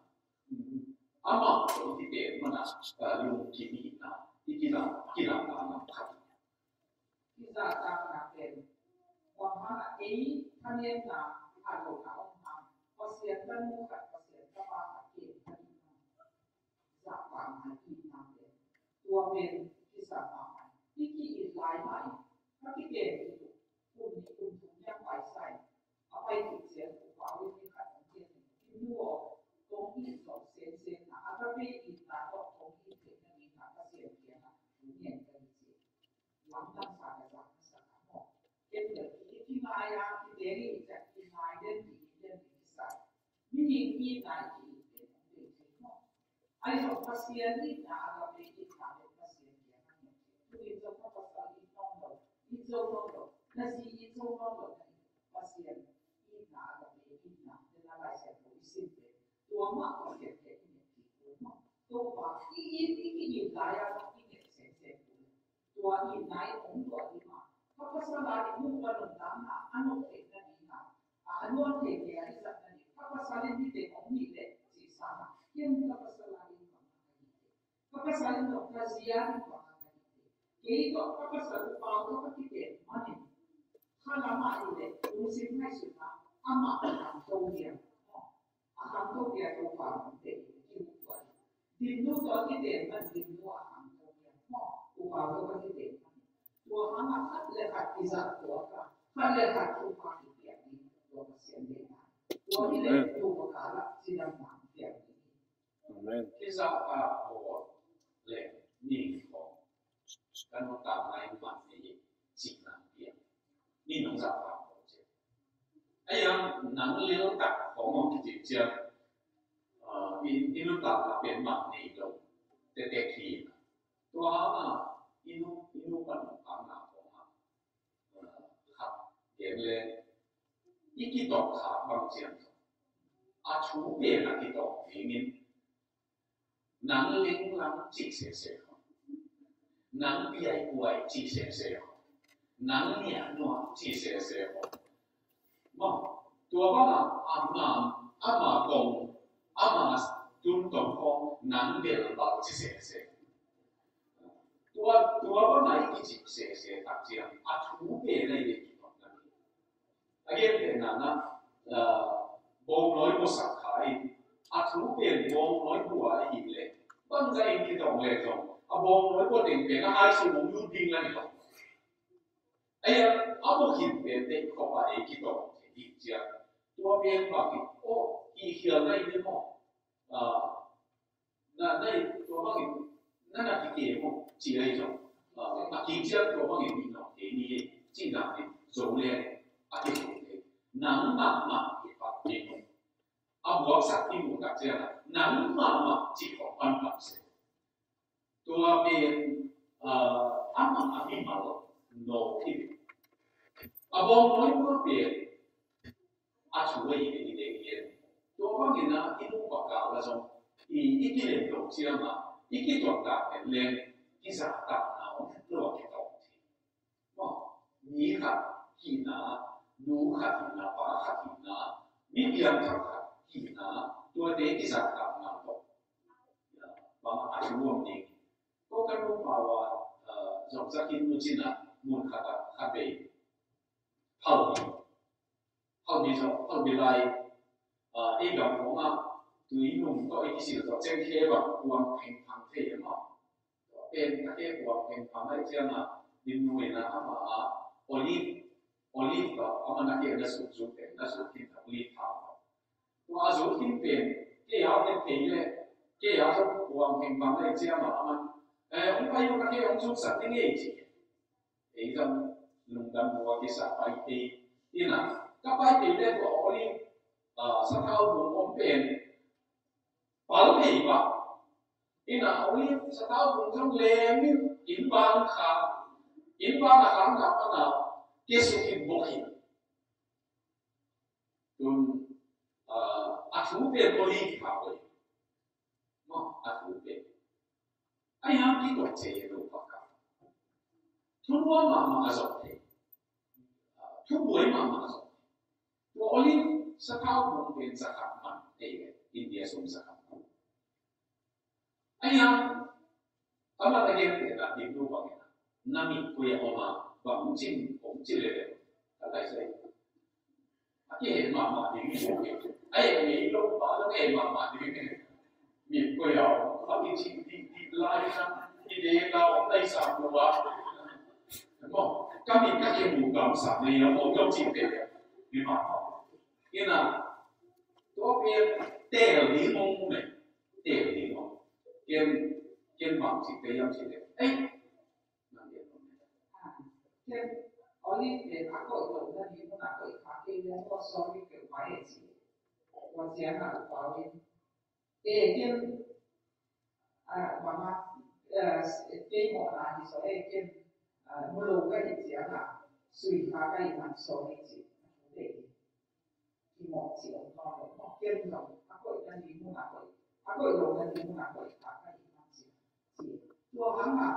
amah tawh i kiten man ah, ah, lungkim itna i kilang, kilang ngam khat hi. Kizahtakna pen bang hangah ei thanemna a lawhna om hang, Pasian tanu khat, Pasian tapa khat ken khat i hang. Zahtakna itna pen tua pen kisam mahmah hi. I ki-it lai mah in, ka kiten hi lo, kum nih kum thum hiam paisa in, a pai kik ciang upa uh in ni khat hong ciang in, "Inn nu aw, kong it zawh semsem na, agape itna tawh kong it theihna dingin Pasian kiangah thu ngen ka hi," ci. Lamdang sa ka zak na sa ka maw. Ken bel i kingai a, i teng i ciat kingai den, i den i kisa. Mihing itna i ki-it den hong bei thei maw. Ahi zong Pasian itna, agape itna pen Pasian kiangah ngen thei. Tu-in zong na pasal it nawn lo, it zo nawn lo, na zi it zo nawn lo, na it Pasian itna, agape itna, den a Lai Siangtho i sim pen tua mah Pasian kiang i ngen thei kul maw. Topa i it, i ki-it lai a zong i ngen semsem kul. Tua itna in hong tuah ding a, ka pasal a i nupa nuntakna a nop theihna ding a, a nuam thei thei a i zatna ding, ka pasal in hih teng hong hih leh cih sang a, ken ka pasal a ding bang a ka hih leh, ka pasal in zong ka zi a ding bang a ka hih leh, kei tawh ka pasal upa tawh ka kiten manin, kha lam ah i leh lungsim ngaihsutna amah a khangto hiam? A khangto hiam? Topa hong teh in kimu tuah hi. Dim nu tawh kiten man dim nu a khangto hiam? Maw, upa tawh ka kiten man. Tua hangah khat le khat kizat tuak a, khat le khat thupha kipiak ding tua Pasian deihna. Tua hi leh Amen. Tua kal ah cidamna hong piak ding hi. Amen. Kizahtak bawl le ning khawng ka nuntakna in man nei hi, cihna piang. Ning nong zahtak bawl ciang. Ahi zongin nang lel tak khawng hong kici ciang, ah, i, i nuntakna pen man nei lo, tektek hi. Tua hangah i nu, i nupa nuntakna khawng ah, ah, khat gen le, i kitawng kha bang ciang, a thu pen a kitawng dingin, nang linglam cih sese khawng, nang biaibuai cih sese khawng, nang niahnuah cih sese khawng. Maw, tua bangah ama, ama kong, ama tungtawng khawng nang belbal cih sese. Tua, tua bangah i kicih sese tak ciang a thu pen a i kitawng ding hi. A gentehna ah, ah, bawngnawi buasak kha in a thu pen bawngnawi bua ahih leh, bangzah in kitawng leh zong a bawngnawi bua teng pen a hai sung hong lut ding lai lo. Ahi a, a bua khin pen teh khop ah ei kitawng thei ding ciang, tua pen bang in, aw, i khial nai ding maw? Ah, na, na, tua bangin na na kikei maw, ci ahi zong, ah, a kician tua bangin i nong kei ni hi, cihna in zo le a kizo le. Nang mahmah i phat ding, a buaksak i muh tak ciangin nang mahmah cih khawng pan pan se. Tua pen, ah, amah a mimal nawk hi. A bawngnawi bua pen a thu ahi ve, i teng i en. Tua bangin ah i nupa kal ah zong i, i kilem loh ciangin i kituak dak en leng kizahtakna om lo a kitawng thei. Maw, mi khat hihna, nu khat hihna, pa khat hihna, mi piangthak khat hihna, tuate kizahtakna tawh bang a thu om ding. Ko ka nupa uh, ah, zong zakin mu cin ah mun khat ah khat bei. Phalbi. Phalbi zong, Phalbi lai, ah, ei gam khawng ah tui nung tawh i kisil tawh cengkhe bang kuang phengphang thei e maw. Pen ka khe kuang phengphang lai ciangin dim nu in ah amah ah olive, olive tawh amah na khe na suk suk pen na suk khin tawh olive thau tawh. Tua a zuk khin pen kei a pen kei le kei a zong kuang phengphang lai ciangin amah, eh, hong pai un, na khe hong suksak ding ei ci. Ei zong lungdam lua kisa pai thei. Ina, ka pai thei le tua olive, ah, sathau bung om pen pal thei pah. Ina, olive sathau bung zong lem in, inn bang kha, inn bang a khang nak a na, ke suk in bok in. Tun, ah, a thu pen olive kha bok in. Maw, a thu pen. Ahi hang kituak cih hi lo paka. Thunuam mahmah a zong thei. Thubuai mahmah a zong thei. Tua olive sathau bung pen zakhat man thei ve. India sung zakhat man. Ahi hang, amah a gentehna Hindu bangin, na mit koi ah om a, bang hong cih, hong cih leh leh, ka lai sai. A kihen mahmah ding hi. A en ngei lo pa zong en mahmah ding hi. Mit koi ah om, a kici ding ding lai na, kidel a om lai sam lo a. Maw, ka mit ka kimu gamsa nei a om lo cih te. Mi mahmah. Ina, tua pen teel ding om meh. Teel ding om. Ken, ken bang ci te yam ci te. Ei, nang ken om meh. Ken, oli pen a koih lo na ding mun a koih kha kei le maw, sorry kei pai e ci. Tua ciang a pau in. E ken, a, bang a, e, kei mawhna hi zaw e ken, a, mu lo ka hih ciang a, sui kha ka hih man sorry ci. Kimawh cih om nawn lo maw, ken zong a koihna ding mun a koih, a koih lohna ding mun a koih kha ka hih man cih, cih. Tua hangah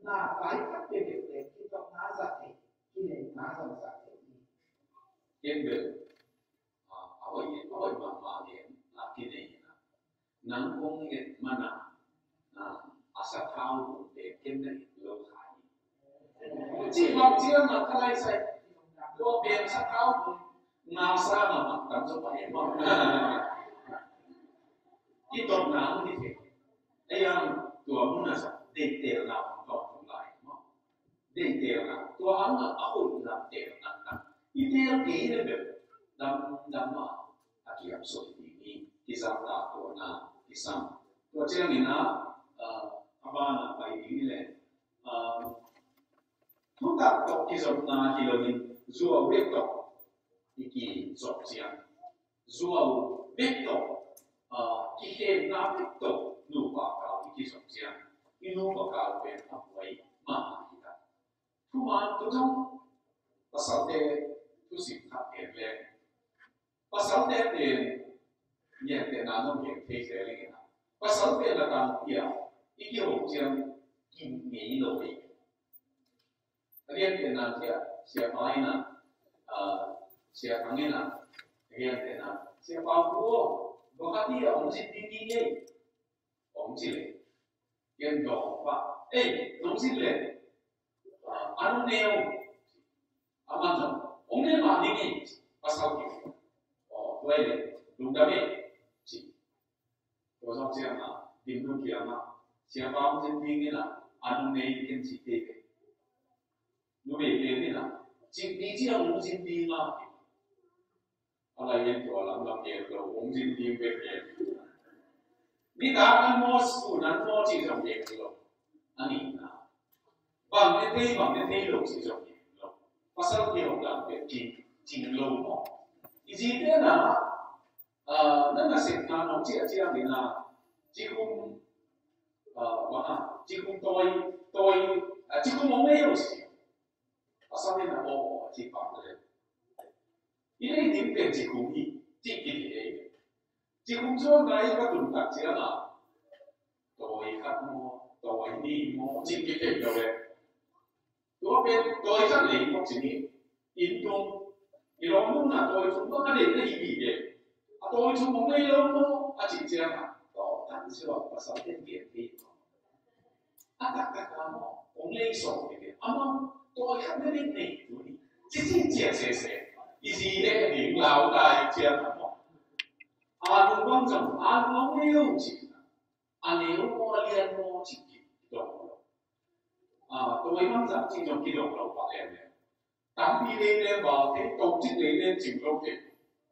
na vaikhak peuhpeuh pen kitotna zat thei, kileina zong zat thei hi. Ken bel, a, a hoih, a hoih mahmah gen a kinei hi na. Nang kong et man a, a, a sathau bung pen ken na et lo kha hi. Cih bang ciang a ka lai sai. Tua pen sathau bung nga sang a man tam zaw pa hi maw. Kitotna hong hi thei. Ahi hang tua mun a sa deihtelna hong tawh tung lai maw. Deihtelna, tua hang a, a hoihna telna, i tel kei leh bel, dam, dam a, a kiam suak ding hi, kizahtak tuahna kisam. Tua ciangin a, a, a ban a pai ding hi leh, a, thutak tawh kizopna hi loin, zuau bek tawh i kizop ciang. Zuau bek tawh, a, kikhenna bek tawh nupa kau i kizop ciang, i nupa kau pen a buai mahmah hi ta. Thuman tu zong pasalte thusim khat gen leng, pasalte pen gentehna zong gen thei zel ing a, pasalte la tang pia i kiho ciang kim ngei lo hi. A lian pen a sia, sia pa in a, a, sia thang in a, a lian pen a, sia pa pu, bang a ti a hong zin ding hi ngei, hong ci leh. Ken dawng pa, ei, nong zin leh, a, a nong neu, a man zong, hong neu mah ding hi, pasal hi. Aw, tua hi leh, lungdam hi, ci. Tua zawh ciangin, dim lung kiangah, siapa hong zin ding in a, a nung nei ken ci kei ve. Numei pen in a, cik ni ciang hong zin ding a, a lai in tua lam lam gen lo, hong zin ding bek gen. Nitak an maw, sun an maw cih zong gen lo. A nihna. Bang ne thei, bang ne thei lo cih zong gen lo. Pasal kihong lam pen cing, cing lo maw. I zite na, Ah, na nasepna nong ciah ciangin a, cikhum, ah, bang a, cikhum tawi, tawi, ah, cikhum hong nei lo si. Pasal in a, aw, aw, ci pak le. I nei ding pen cikhum hi, ci kithei. Cikhum zuan nai ka tun tak ciang a, tawi khat maw, tawi nih maw, ci kithei lo le. Tua pen tawi khat lei mawk ci ni. Inn tung. I lawm nungna tawi thum bang a deih na hi hi ve. A tawi thum hong lei lo maw a cih ciangin. Tawi khat siwa pasal ten gen hi. A taktak a maw hong lei sawm hi ve. Amau tawi khat na deih nei tu ni. Ci ci ciang sese. I zi he a ding lau tai ciangin maw. A lung bang zong a lung hong lei lo cih. A neu maw a lian maw cih kidong lo. A, tawi mang zah cih zong kidong lo pah lem lem. Tampi lei lem bal thei, tawmcik lei lem cing lo thei.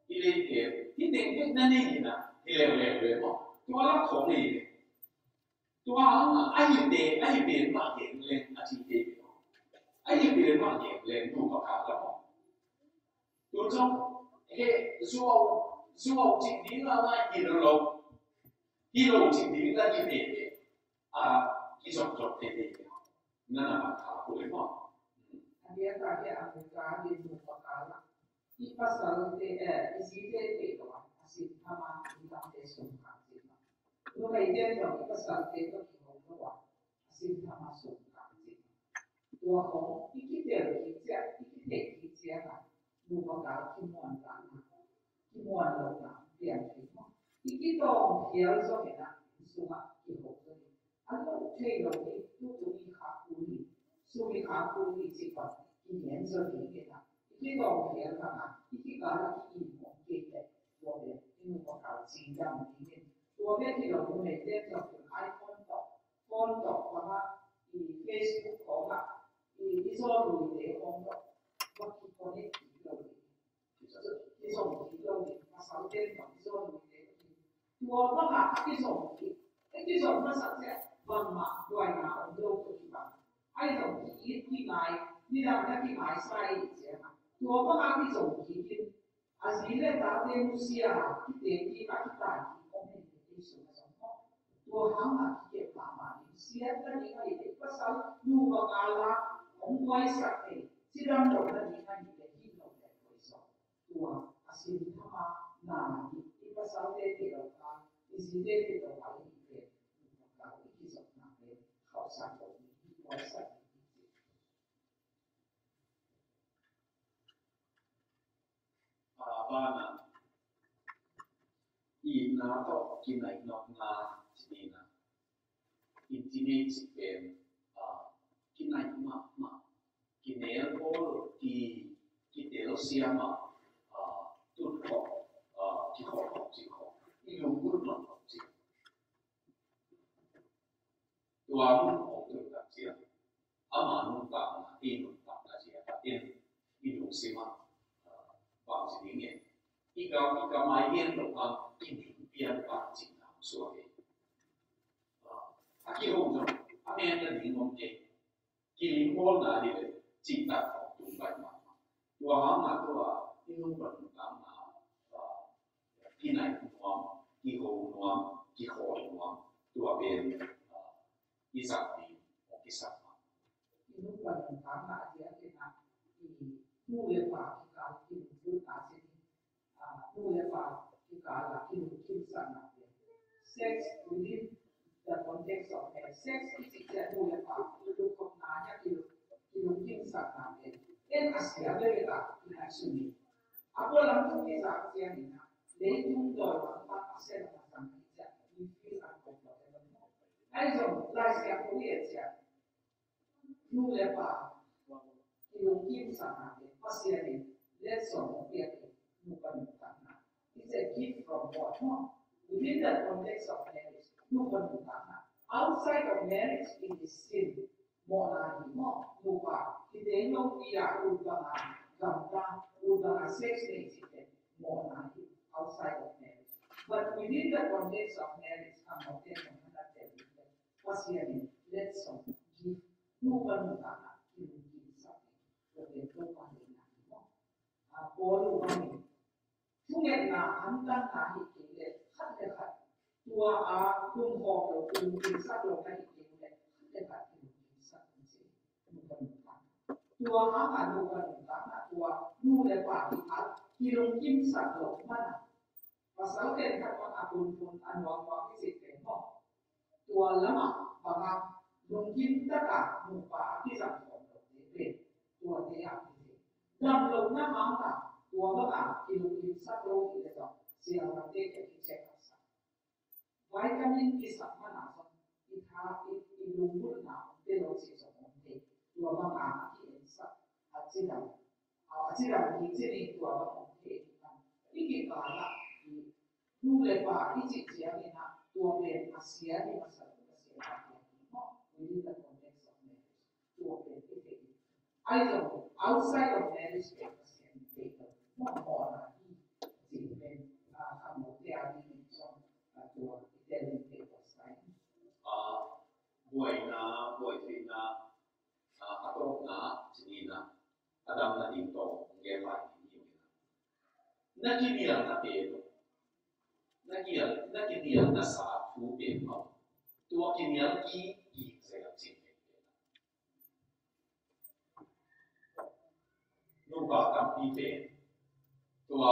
I lei pen, hi teng bek na nei hi na, hi lem lem lem maw. Tua lak khawng nei lem. Tua hang a, a hi pen, a hi pen mah gen lem a ci thei. A hi pen mah gen lem, tu pakhat la maw. Tun zong he zuau, zuau cih ding a lai hi lo lo. Hi lo cih ding a lai hi ve ve. A, kizopzop thei thei. Na na mat kha kul e maw. A biak a biak a mu ka din mu pa ka la. I pasal te, eh, i zi te te lo a. A sin thama i lam te sum ka cih ma. Numei te zong i pasal te tawh kihong lo a. A sin thama sum ka cih ma. Tua khong i kitel kik ciang, i kitel kik ciang a, nupa kal kimuan ta na, kimuan lo na, piang kik maw. I kitawng khial zong in a, sungah kiho zong in. A lo thei lo hi, tutung i khak kul hi, sung i khak kul hi ci pan, i ngen zong hi in a. I kitawng khial kha na, i kikal a ki-im om kei leh, tua pen i nupa kal cidam ding in. Tua pen hi lo, numei ten zong in iPhone tawh, phone tawh bangah, i Facebook khawngah, i, i zawn luite khawng tawh, va kiconnect kik lo ding. Kizong kik lo ding, pasal ten tawh i zawn luite khawng. Tua bangah a kizong kik, a kizong masak ciang, bangmah buaina om lo tawh kibang. Ahi zong ki-it kingai, nidang na kingaisa i ciang. Tua bangah a kizong kik in, a zi le tate nusia, kite kik a kitai kik om hi, Jesu a zong maw. Tua hang a kikep mahmah ding, siat na ding ahi leh, pasal nupa kal a hong buaisak thei, cidam lo na ding ahi leh, hi lo leh koi zong. Tua a sin thama na hi, i pasal te te lo kha, i zi te te lo kha, i te nupa kal i kizopna te khauhsak lo ding, i buaisak ding. A, bana, itna tawh kinaih nopna ci-in a, intimate cih pen, a, kinaih mahmah, kinel bawl, ki, kitel siam a, a, tut khawh, a, kikhawh khawh cih khawh, i lunggulh nop khawh cih. Tua mun hong tun tak ciang, ama nuntakna, i nuntakna ciang, in, i lungsim ah, ah, bang ci ding e, i kam, i kam a i gen lo hang, i ning pian pan cihna hong suak e. Ah, a kihong zong, a men na ding om e, kiling bawlna hi ve, cihtak hong tung bai mahmah. Tua hang a tua, i nuntakna, ah, kinaih nuam, kiho nuam, kikhawl nuam, tua pen, ah, i zat ding hong kisam a. I nupa nuntakna a diakin a, i nu le pa kikal kilunggulhna ci-in, ah, nu le pa kikal a kilungkimsakna pen. Sex within the context of marriage. Sex i cih ciang nu le pa lungkimna hi a, kilung, kilungkimsakna pen. En a sia veve ta, i na sumi. A pualam tung i zak ciangin a, leitung dawi lam pan a sia lam a sang hi ciang, we feel uncomfortable. Ahi zong, Lai Siangtho i et ciang, nu le pa kilungkimsakna pen Pasian in letsong hong piak hi, nupa nuntakna. It's a gift from God, no? Within the context of marriage, nupa nuntakna. Outside of marriage, it is sin. Mawhna hi maw, nupa, kideng lo pi a, ut banga gamta, ut banga sex nei cih pen mawhna hi, outside of marriage. But within the context of marriage, a mawhte nong hana tel ding pen Pasian in letsong, gift, nupa nuntakna kilungkimsak hi, tua pen Topa deihna hi maw. A, Paul uh bang in, thungetna antanna hi kei leh khat le khat tua a lungkhawm lo, kilungkimsak lo na hi kei leh khat le khat kilungkimsak un ci. Tua hang a nupa nuntakna, tua nu le pa kikal kilungkimsak lo man a, pasal ten khat pan a punpun a nuamnuam i cih pen maw. Tua lamah bangah lungkim taka nupa a kizang khawm lote pen tuate ah kithei. Dam lohna hangah tua bangah kilungkimsak lo hi leh zong siavuante kiang kicheck sak. Vitamin kisak mana zong i tha, i, i lunggulhna om te lo cih zong om thei. Tua bangah a ki-ensak a cidam, a cidam kik ci-in tua bang om thei. I kikal ah i nu le pa i cih ciangin ah tua pen a sia hi masa lo, a sia hi masa lo. Within the context of marriage, tua pen i thei. Ahi zong outside of marriage pen Pasian in thei lo. Mawh, mawhna hi cih pen, ah, khangnote a dingin zong, ah, tua i tel ding thei tua sai. Ah, buaina, buaipihna, ah, a tawpna, ci-in ah, a damna ding tawh hong gen lai ding hi. Na kinialna pen, na kial, na kinialna sa thu pen maw, tua kinial kik, kik zel cih pen. Nupa tampi pen tua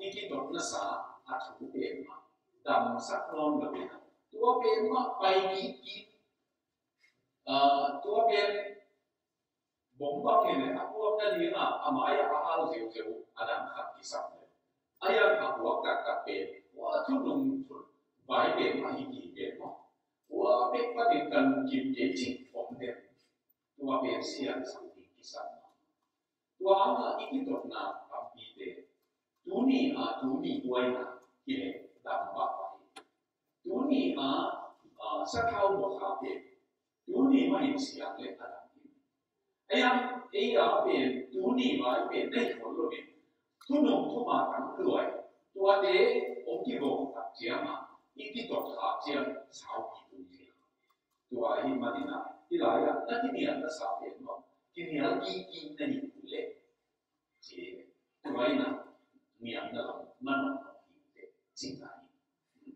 i kitotna sa a thu pen mah damsak nawn lo in a, tua pen mah pai kik kik, ah, tua pen Bawng bangin a puak nadingah a mai-ah a hal ziauziau a dang khat kisam le a yang a puak taktak pen tua thunung vai pen mah hi kik pen maw? Tua pek panin ka lungkim kei cih om den. Tua pen siansak ding kisam. Tua hangah i kitotna tampite tuni a tuni buaina hi le dam pahpah hi. Tuni a, a, sathau bawkha pen tuni mah in siang le a dam hi. A yang ei a pen tuni vai pen nei khol lo in thunung thuma tang luai tuate hong kigawm tak ciangah i kitot khak ciang saupi tung thei. Tua ahih maninah hih lai-ah na kinial na sa pen maw kinial kiki na hi uh leh ci tua inah niamna lam manawh hi teh cihna hi.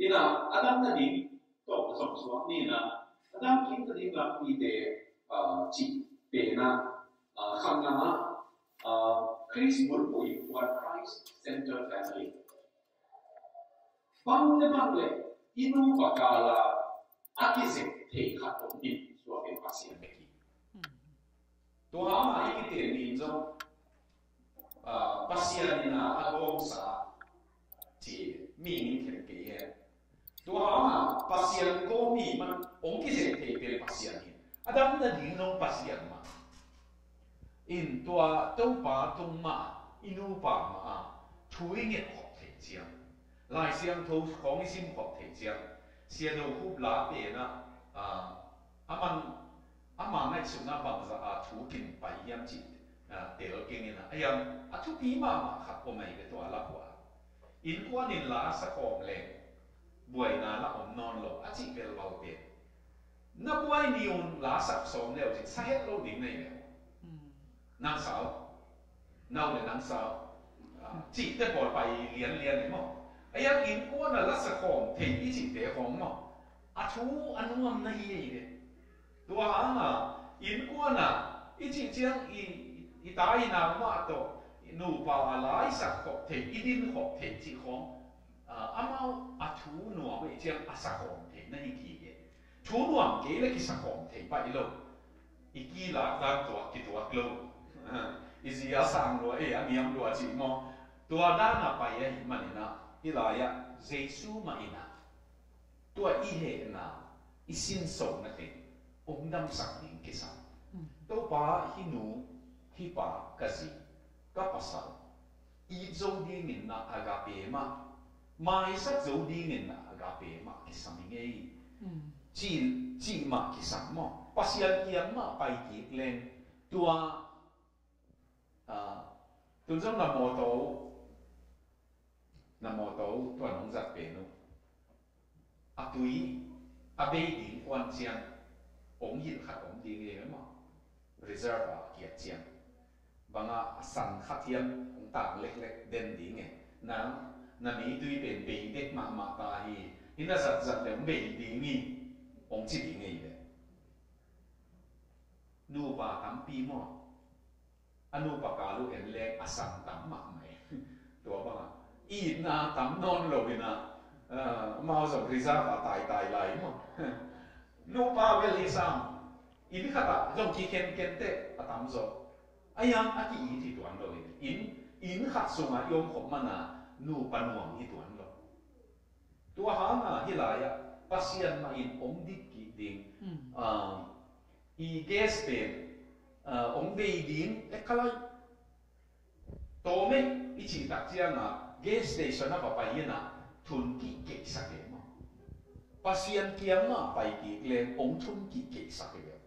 Inah a dam nading tawh zong suak ni inah a dam kik nading lampite, ah, cih penah, ah, khatna ah, ah, Khrist bulphuh in kuan Christ Center Family. Bang le bang le i nupa kala a kizek thei khat om in tua pen Pasian bek hi. Tua hangah i kiten in zong, ah, Pasian in a gawmsa ci mi min khen kei he. Tua hangah Pasian gawm mi man hong kizek thei pen Pasian hi. A dam nading zong Pasian mah. In tua Topa tung mah i nupa mah a thu i nget khop thei ciang, Lai Siangtho khawng i sim khop thei ciang, Sia Do Khup la penah, ah, a man, ama ngaihsutna bangzah a thu kin pai hiam cih, ah, tel keng inah a hiam a thupi mahmah khat om ahi ve tua lak uh a. Innkuan in la sa khawm leng buaina la om nawn lo a cih bel baute. Na buai ni un la sak sawm leu cin sa het lo ding nei leu. Nang sau. Nau le nang sau. Ah, cihte pawl pai lianlian hi maw? A yang innkuan a la sa khawm thei i cihte khawng maw? A thu a nuam na hi ei ve. Tua hangah innkuan a i cih ciang i, i ta i nau mah tawh nupa a la i sak khop thei, i din khop thei cih khawng, ah, amau a thu nuam ei ciang a sa khawm thei na hi kik e. Thu nuam kei le kisa khawm thei pah i lo. I kilak dan tuak kituak lo. I zi a sang lua, eh, a niam lua cih maw? Tua dan a pai ahih maninah hih lai-ah Jesu mah inah tua i hehna i sinsona teng hong damsak ding kisam. Topa, hih nu, hih pa, ka zi, ka pasal it zo dingin na agape mah, maisak zo dingin na agape mah kisam i ngei. Cih, cih mah kisam maw? Pasian kiang mah pai kik leng tua, ah, tun zong na mawtaw, na mawtaw tua nong zat pen uh. A tui a bei ding kuan ciang hong hilh khat om ding hi maw? Reserve a kiat ciang bangah a san khat hiam hong tang leklek den ding e. Na, na meitui pen bei dek mahmah ta hi. Hi na zatzat le hong bei ding hi. Hong ci ding hi ve. Nupa tampi maw? A nupa kal uh en leng a san tam mahmah e. Tua bangah itna tam nawn lo inah, ah, amau zong reserve a taitai lai maw? Nupa bel hi sam. Inn khatah zong kikhenkhen teh a tamzaw. A yang a ki-it hi tuan lo in, inn, inn khat sungah i om khop mana nupa nuam hi tuan lo. Tua hangah hih lai-ah Pasian mah in hong dik kik ding. Ah, i gas pen, ah, hong bei ding, eh, ka lai. Tawmei i cih tak ciangah gas station a va pai inah thun kih keihsak e maw? Pasian kiang mah pai kik leng hong thun kih keihsak e.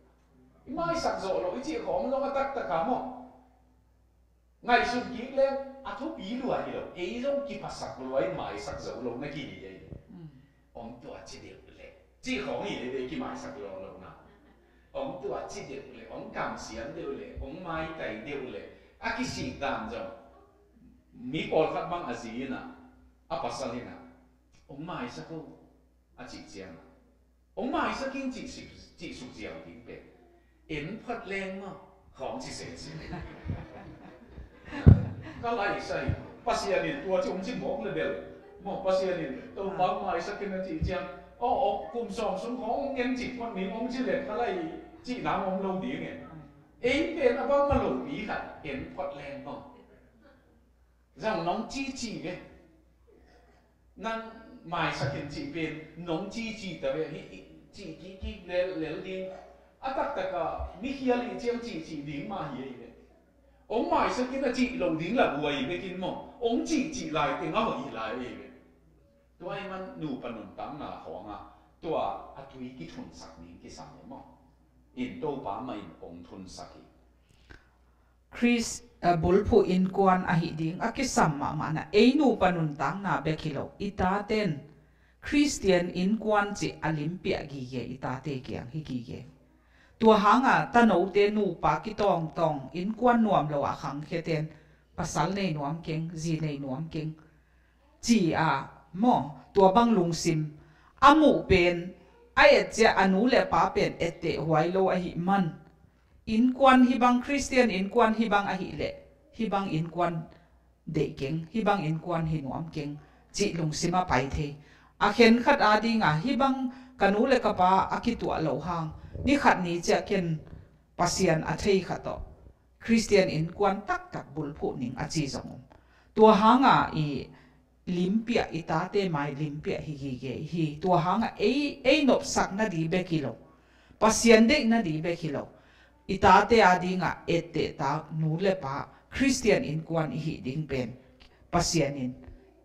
I maisak zawh loh i cih khawng zong a taktak a maw? Ngaihsun kik leng a thupi lua hi lo. Ei zong kiphasak lua in maisak zo lo na kihi ei. Hong tua ci deuh le cih khawng hi ei, ei kimaisak lo lo na. Hong tua ci deuh le, hong kamsiam deuh le, hong maitai deuh le, a kisik dan zong. Mi pawlkhat bang a zi inah, a pasal inah, hong maisak o, a cih ciangah, hong maisak ing cih suk, cih suk ziau ding pen en phat leng maw? Khawng ci sese. Ka laisai. Pasian in tua ci hong ci mawk le bel maw? Pasian in Topa hong maisak in a cih ciang, aw, aw, kum sawm sung khawng hong en cih phat ning hong ci le ka lai cih nang om lo ding e. Ei pen a bangmah lopi khat en phot leng maw. Zong nong cici ve. Nang maisak in cih pen nong cici ta ve. Hi, hi, ci kik kik lel, lel ding. A taktak a mi khial i ciang cici ding mah hi ei ve. Ong maisak in a cih lo ding la buai bek in maw. Ong cici lai teng a hoih lai ei ve. Tua ahih man nupa nuntakna khawng ah tua a tui kithunsak ding kisam hi maw. In Topa mah in ong thunsak hi. Khrist, eh, bulphuh innkuan ahi ding a kisam mahmahna ei nupa nuntakna bek hi lo. I taten Khristian innkuan cih a limpiah gige i tate kiang hi gige. Tua hanga tanote nupa kitawngtawng innkuan nuam lo a khangkhiaten pasal nei nuam keng, zi nei nuam keng ci-a maw, tua bang lungsim a muh pen a et ciah a nu le pa pen etteh huai lo ahih man. Innkuan hih bang Khristian innkuan hih bang ahih leh hih bang innkuan deih keng, hih bang innkuan hi nuam keng cih lungsim a pai thei. A khenkhat a dinga hih bang ka nu le ka pa a kituah lo hang ni khat ni ciah ken Pasian a thei khat tawh Khristian innkuan taktak bulphuh ning a ci zong om. Tua hanga i limpiah, i tate mai limpiah hi gige hi. Tua hanga ei, ei nopsak nading bek hi lo, Pasian deih nading bek hi lo, i tate a dinga etteh tak nu le pa Khristian innkuan i hih ding pen Pasian in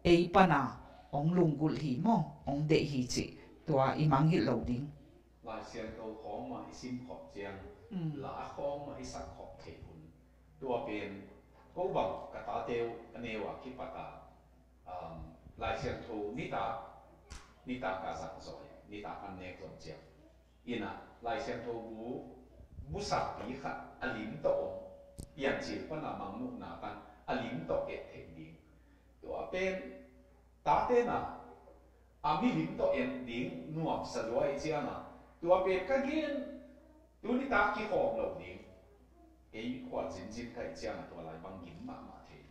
ei pana ong lunggulh hi maw, ong deih hi cih tua i mangngilh lo ding. Lai Siangtho khawng mah i sim khop ciang, mm, la khawng mah i sak khop theih hun. Tua pen ko bang ka tate uh a neu a kipat a, um, Lai Siangtho nitak, nitak a zang zaw hi, nitak an nek zong ciang. Ina Lai Siangtho bu, bu sakpi khat a lim tawh om, Piancil pana mangmuhna pan a lim tawh et theih ding. Tua pen tate na a milim tawh en ding nuamsa lua i cianga, tua pen ka gen, tuni tak kikhawm lo ding. Ei khual zinzin ka i cianga tua lai bang gim mahmah thei.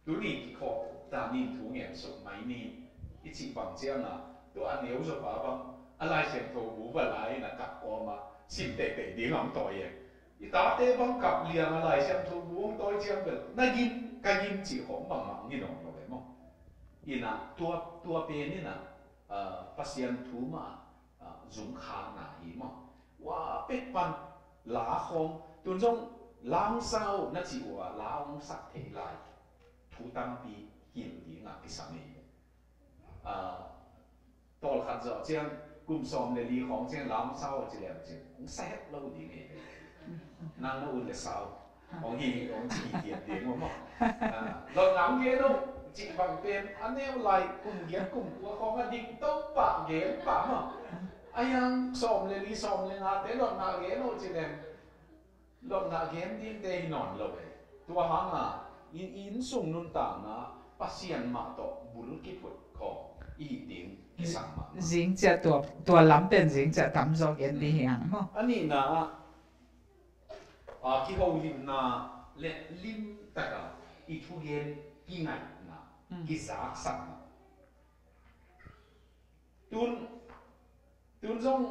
Tuni kikhawm ta nin thu ngen suk mai ni i cih bang cianga, tua a neu zaw pa bang a Lai Siangtho bu va lai na kak kawma sim teitei ding ang tawi e. I tate bang kap liang a Lai Siangtho bu ang tawi ciang bel na gim, ka gim cih khawm bangmah ngi nong lo e maw. Ina tua, tua pen ina, ah, Pasian thu mah, ah, zungkhakna hi maw. Ua pek pan la khawng tun zong la hong sa uh na cih uh a la hong sak thei lai thu tampi hilh ding a kisam hi. Ah, tawlkhat zawh ciang kum sawm le li khawng ciang la hong sa uh a ci lem ciang hong sa het lo ding hi. Nang na ut le sa uh. Hong hi, hong ci hi tiat ding uh maw. Ah, lawtna hong gen uh cih bang pen a neu lai kum giat kum kua khawng a dik to pah gen pah maw. A hiang sawm le li sawm le ngate lawtna gen uh ci lem lawtna gen dingte hi nawn lo e. Tua hanga i, i innsung nuntakna Pasian mah tawh bul kiphut khawm i hih ding kisam mahmah. Zing ciah tua, tua lam pen zing ciah tamzaw gen ding hi hang maw. A nihna ah, a, kiholimna le limtaka i thugen kingaihna, mm, kizaksakna. Tun, tun zong,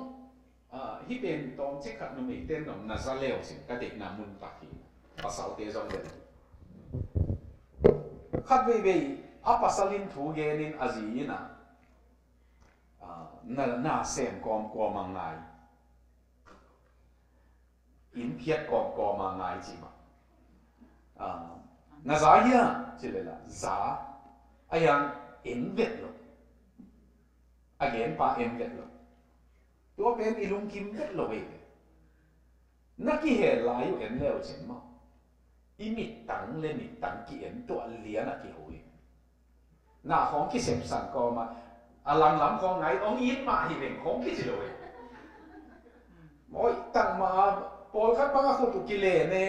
a, hih pen tawmcik khat numeite nong na za leu cin ka deihna mun tak hi. Pasalte zong le khat veivei a pasal in thu genin a zi in a, a, na, na sem kawmkawm a ngai. In phiat kawmkawm a ngai cih mah. Ah, na za hia? Ci leh la za. A hiang en vet lo. A genpa en vet lo. Tua pen i lungkim vet lo ei. Na kihel lai uh en leu cin mah. I mittang le mittang ki-en tuah lian a kiho hi. Na khawng kisepsan kawma a langlam khawng ngai ong it mah hi veng khawng kici lo hi. Mawi tak mah a pawlkhat bang a khut uh kilen e,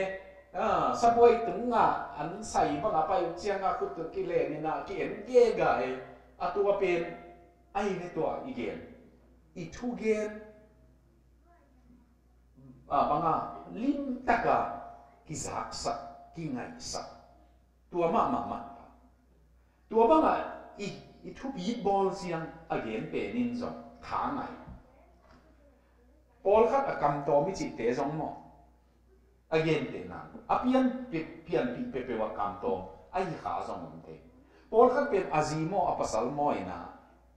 a, sabuai tung a an sai bang a pai uh ciang a khut uh kilen e na ki-en gega e. A tua pen a hi ve tua i gen i thugen a banga limtaka kizaksak kingaihsak. Tua mahmah mah. Tua bangah i, i thupi bawl ciang a gen penin zong tha ngai. Pawlkhat a kamtawm i cihte zong maw. A gentehna a pian, pianpih peuhpeuh ah kamtawm ahi kha zong om thei. Pawlkhat pen a zi maw a pasal maw in ah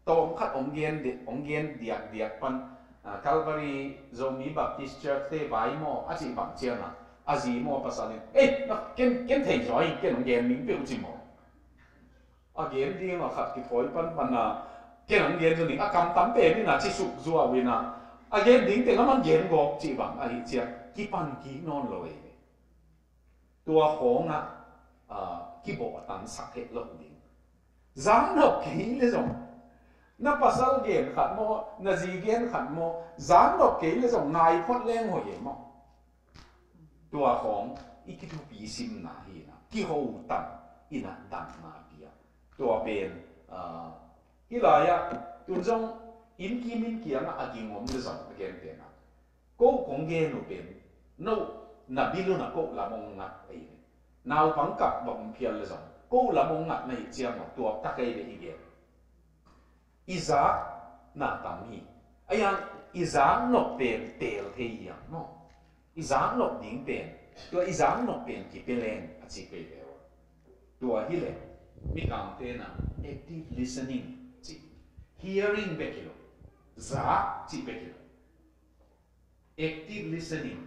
tawm khat hong gen, hong gen diakdiak pan, ah, Calvary Zomi Baptist Church te vai maw a cih bang ciangah a zi maw a pasal in, "Ei, na, ken, ken thei zaw hi, ken hong gen ning peuh," ci maw. A gen ding a khat kithawi panpan a, "Ken hong gen zaw ning," a kam tam pen in ah ci suk zuau in ah, a gen ding teng a man gen gawp cih bang ahi ciang kipan kik nawn lo hi. Tua khawngah, ah, kibawhtansak het lo ding. Zaknop kei le zong, na pasal gen khat maw, na zi gen khat maw, zaknop kei le zong ngai phot leng hoih e maw. Tua khawng i kithupi simna hi in ah, kiho tam in ah damna pia. Tua pen, ah, hih lai-ah tun zong inn kim inn kiangah a ging om le zong a gen pen ah, ko kong gen uh pen, no, na bil un ah ko lam hong ngat ahi. Naupang kap bang hong phial le zong ko lam hong ngat na hih ciang maw, tuak tak ahi ve i gen. I zakna tam hi. A yang i zaknop pen teel thei hi ang maw. I zaknop ding pen, tua i zaknop pen kipia leng a ci kei leh. Tua hi leh Mikangte in ah active listening ci. Hearing bek hi lo. Zak cih bek hi lo. Active listening,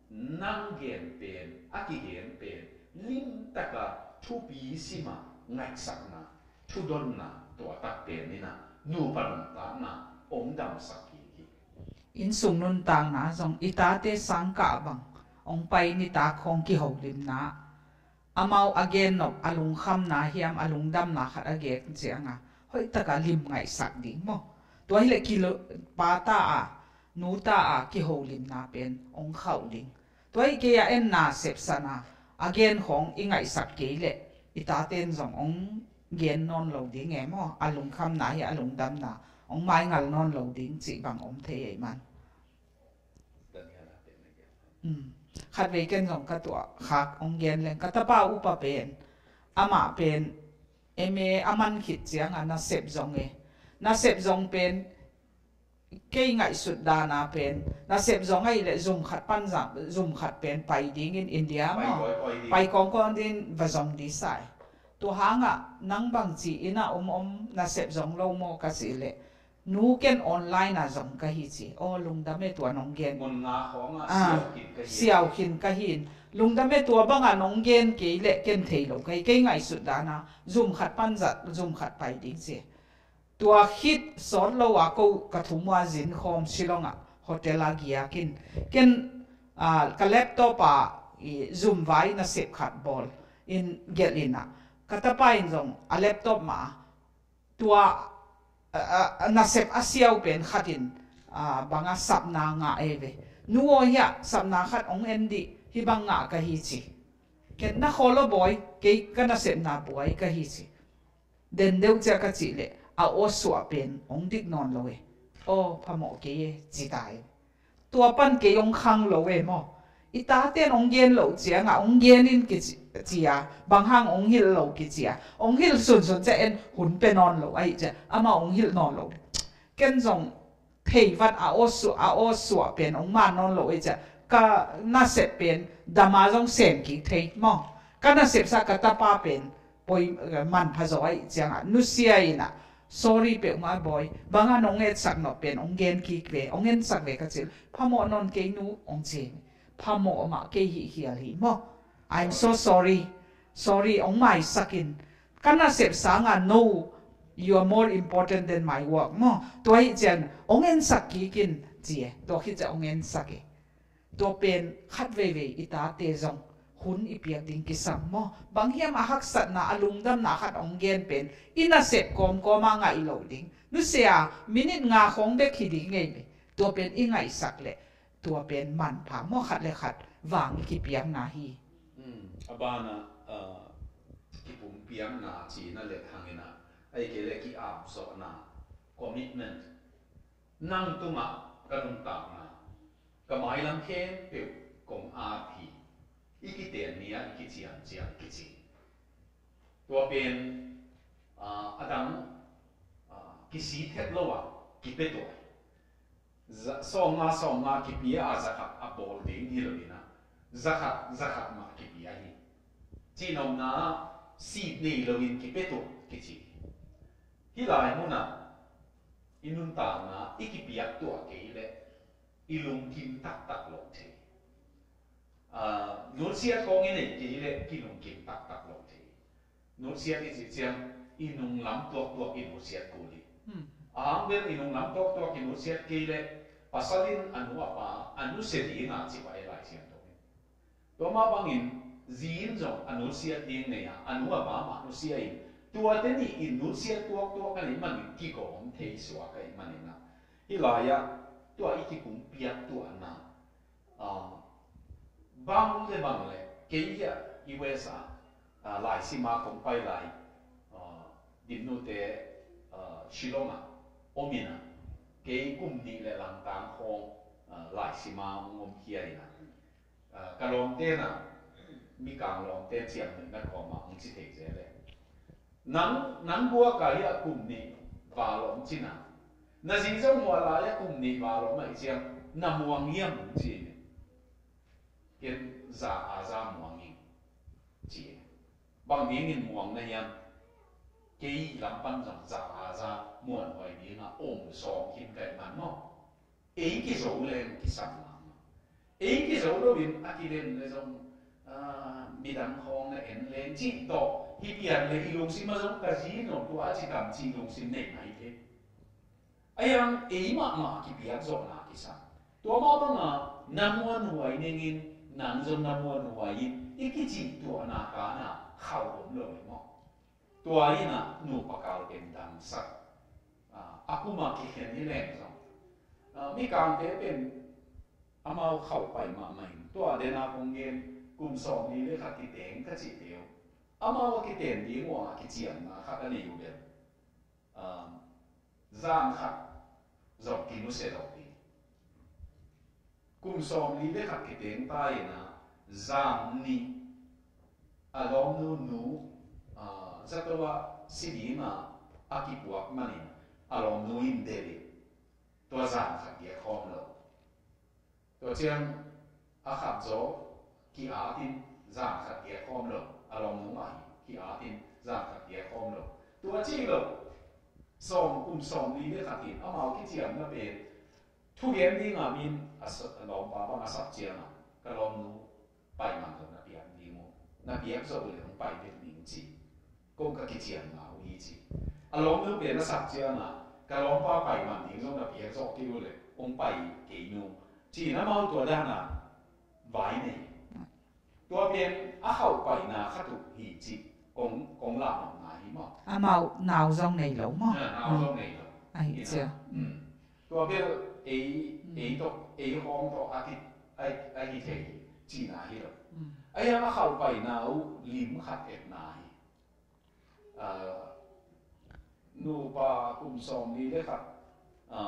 nang gen pen, a kigen pen limtaka thupi sima ngaihsakna, thudonna, tua tak pen in ah nupa nuntakna hong damsak kik hi. Innsung nuntakna zong i tate sangkah bang hong pai nitak khawng kiholimna, amau a gennop a lungkhamna hiam a lungdamna khat a gen ciangah hoihtaka lim ngaihsak ding maw. Tua hileh kilo, pa ta a, nu ta a kiholimna pen hong khauh ding. Tua hi kei a en nasepsana a gen khawng i ngaihsak kei leh i taten zong hong gen nawn lo ding e maw. A lungkhamna hi a lungdamna hong maingal nawn lo ding cih bang om thei ei man. Khatvei ken zong ka tuah khak hong gen leng ka tapa upa pen, amah pen M A a man khit ciangah nasep zong e. Nasep zong pen kei ngaihsut dana pen nasep zong ahih leh zum khat pan zang, zum khat pen pai dingin India maw, pai kawngkawng dingin va zong ding sa e. Tua hangah nang bangci inn ah om om nasep zong lo maw ka cih leh, nu ken online ah zong ka hi ci. Aw, lungdam e tua nong gen. Mun nga khawngah siau khin ka hi. Siau khin ka hi in. Lungdam e tua bangah nong gen kei leh ken thei lo ka hi. Kei ngaihsut dana zum khat pan zat, zum khat pai ding ci. Tua khit sawt lo a ko ka thum ua zin khawm Shillong ah hotel a giak in. Ken, ah, ka laptop ah i zum vai nasep khat bawl in gelh in ah. Ka tapa in zong a laptop mah ah tua, a, a, a nasep a siau pen khatin, a, banga sapna ngah ei ve. Nu aw, hiah sapna khat hong en dih, hih bang ngah ka hi ci. Ken na khawl aw bawi, kei ka nasepna buai ka hi ci. Den deuh ciah ka cih leh a aw suah pen hong dik nawn lo e. Aw, phamawh kei e, ci ta e. Tua pan kei hong khang lo e maw. I taten hong gen loh ciangah hong gen in kici a, bang hang hong hilh lo kici a, hong hilh sunsun ciah en hun pia nawn lo ahih ciah amah hong hilh nawn lo. Ken zong thei vat a aw suah, a aw suah pen hong man nawn lo ahih ciah ka nasep pen dama zong sem kik thei maw. Ka nasepsa ka tapa pen poi, eh, manpha zaw ahih ciangah nusia in ah, "Sorry peuhmah bawi, banga nong etsak nop pen hong gen kik ve, hong ensak ve," ka cih. "Phamawh nawn kei nu," hong ci. "Phamawh mah kei hih hial hi maw. I'm so sorry. Sorry," hong maisak in. Ka nasep sangah, "No, you are more important than my work," maw. Tua ahih ciang hong ensak kik in ci e. Tua khit ciah hong ensak e. Tua pen khat veivei i tate zong hun i piak ding kisam maw. Bang hiam a haksatna, a lungdamna khat hong gen pen i nasep kawmkawma ngaih loh ding. Nusia, minit nga khawng bek hi ding ngei ve. Tua pen i ngaihsak leh tua pen manpha maw, khat le khat vang i kipiakna hi. Hmm, a banah, ah, kipumpiakna cihna leh hangin ah, ahih kei leh ki-apzawhna, commitment. Nang tungah ka nuntakna, ka mailam khempeuh kong at hi. I kiten ni-ah i kiciamciam kici. Tua pen, ah, a dang, ah, kisi thek lo ah kipia tuah. Za, sawmnga, sawmnga kipia a zakhat a bawl ding hi lo in ah, zakhat, zakhat mah kipia hi. Cihnopna ah sit nei loin kipia tuah kici. Hih lai munah i nuntakna i kipiak tuah kei leh i lungkim taktak lo thei. Nutsiat kong i neih kei leh kilungkim taktak lo thei. Nutsiat i cih ciang i nunglam tuaktuak i nutsiat kul hi. A hang bel i nunglam tuaktuak i nutsiat kei leh pasal in a nu a pa a nusia dinga ci pai Lai Siangtho in. Tua mah bangin zi in zong a nutsiat ding nei a, a nu a pa mah nusia in, tuate nih in nutsiat tuaktuak a neih manin kigawm thei suak ahih manin ah, hih lai-ah tua i kipumpiak tuahna bang le bang le, kei hiah U S a, a, laisima kong pai lai, a, Dimnute, a, Shillong ah om in ah, kei kum nih le langtang khawng, a, laisima hong omkhia in ah, a, ka lawmte in ah, Mikang lawmte ciang nih na kawmah hong ci thei zel e. Nang, nang buak a hiah kum nih val om cin a, na zi zong mual a hiah kum nih val om ahih ciang na muang hiam hong ci hi. Ken za a za muang ing ci. Bang dingin muang na hiam? Kei lam pan zong za a za muanhuai dinga om sawm khin ka hih man maw? Ei kizo leng kisam mahmah. Ei kizo loin a kilen le zong, a, midang khawng na en leng cih tawh hi pian le i lungsim ah zong ka zi nuam tua a ci tam ci lungsim nei mai thei. A hiang ei mahmah kipiak zawhna kisam. Tua mah banga na muanhuai nengin, nang zong na muanhuai in i kicih tuahna kana khauh om lo hi maw? Tua in ah nupa kal pen dangsak, a, a kuma kikhen hi leng zong, a, Mikangte pen amau khauh pai mahmah in. Tua dena kong gen kum sawmli le khat kiteng ka cihte uh, amau a kiten ding uh a kiciamna khat a nei uh bel, a, zan khat zong kinusia lo ding. Kum sawmli le khat kiteng ta in ah, zan nih a lawmnu nu, a, zato ah si dinga a kipuak manin a lawmnu in delh in, tua zan khat giak khawm lo. Tua ciang a khat zaw ki-at in zan khat giak khawm lo, a lawmnu mah hi, ki-at in zan khat giak khawm lo. Tua ci lo, sawm, kum sawmli le khat in amau kiciamna pen thugen dinga min a sa-, a lawmpa bang a sak cianga, ka lawmnu pai man lo na piak ding uh, na piak zo le hong pai ding ding ci. Kong ka kiciamna uh hi ci. A lawmnu pen a sak cianga, ka lawmpa pai man ding zong na piak zo kei uh le hong pai kei nu ci-in amau tua dana vai nei. Tua pen a khauh paina khat uh hi ci. Kong, kong lah nopna hi maw? Amau nau zong nei lo maw? Nau zong nei lo. Ahi cia. Tua bel ei, ei tawh, ei hawng tawh a hi, a hi thei cihna hi lo. A hiang a khauh paina uh lim khat etna hi. A, nupa kum sawmli le khat, a,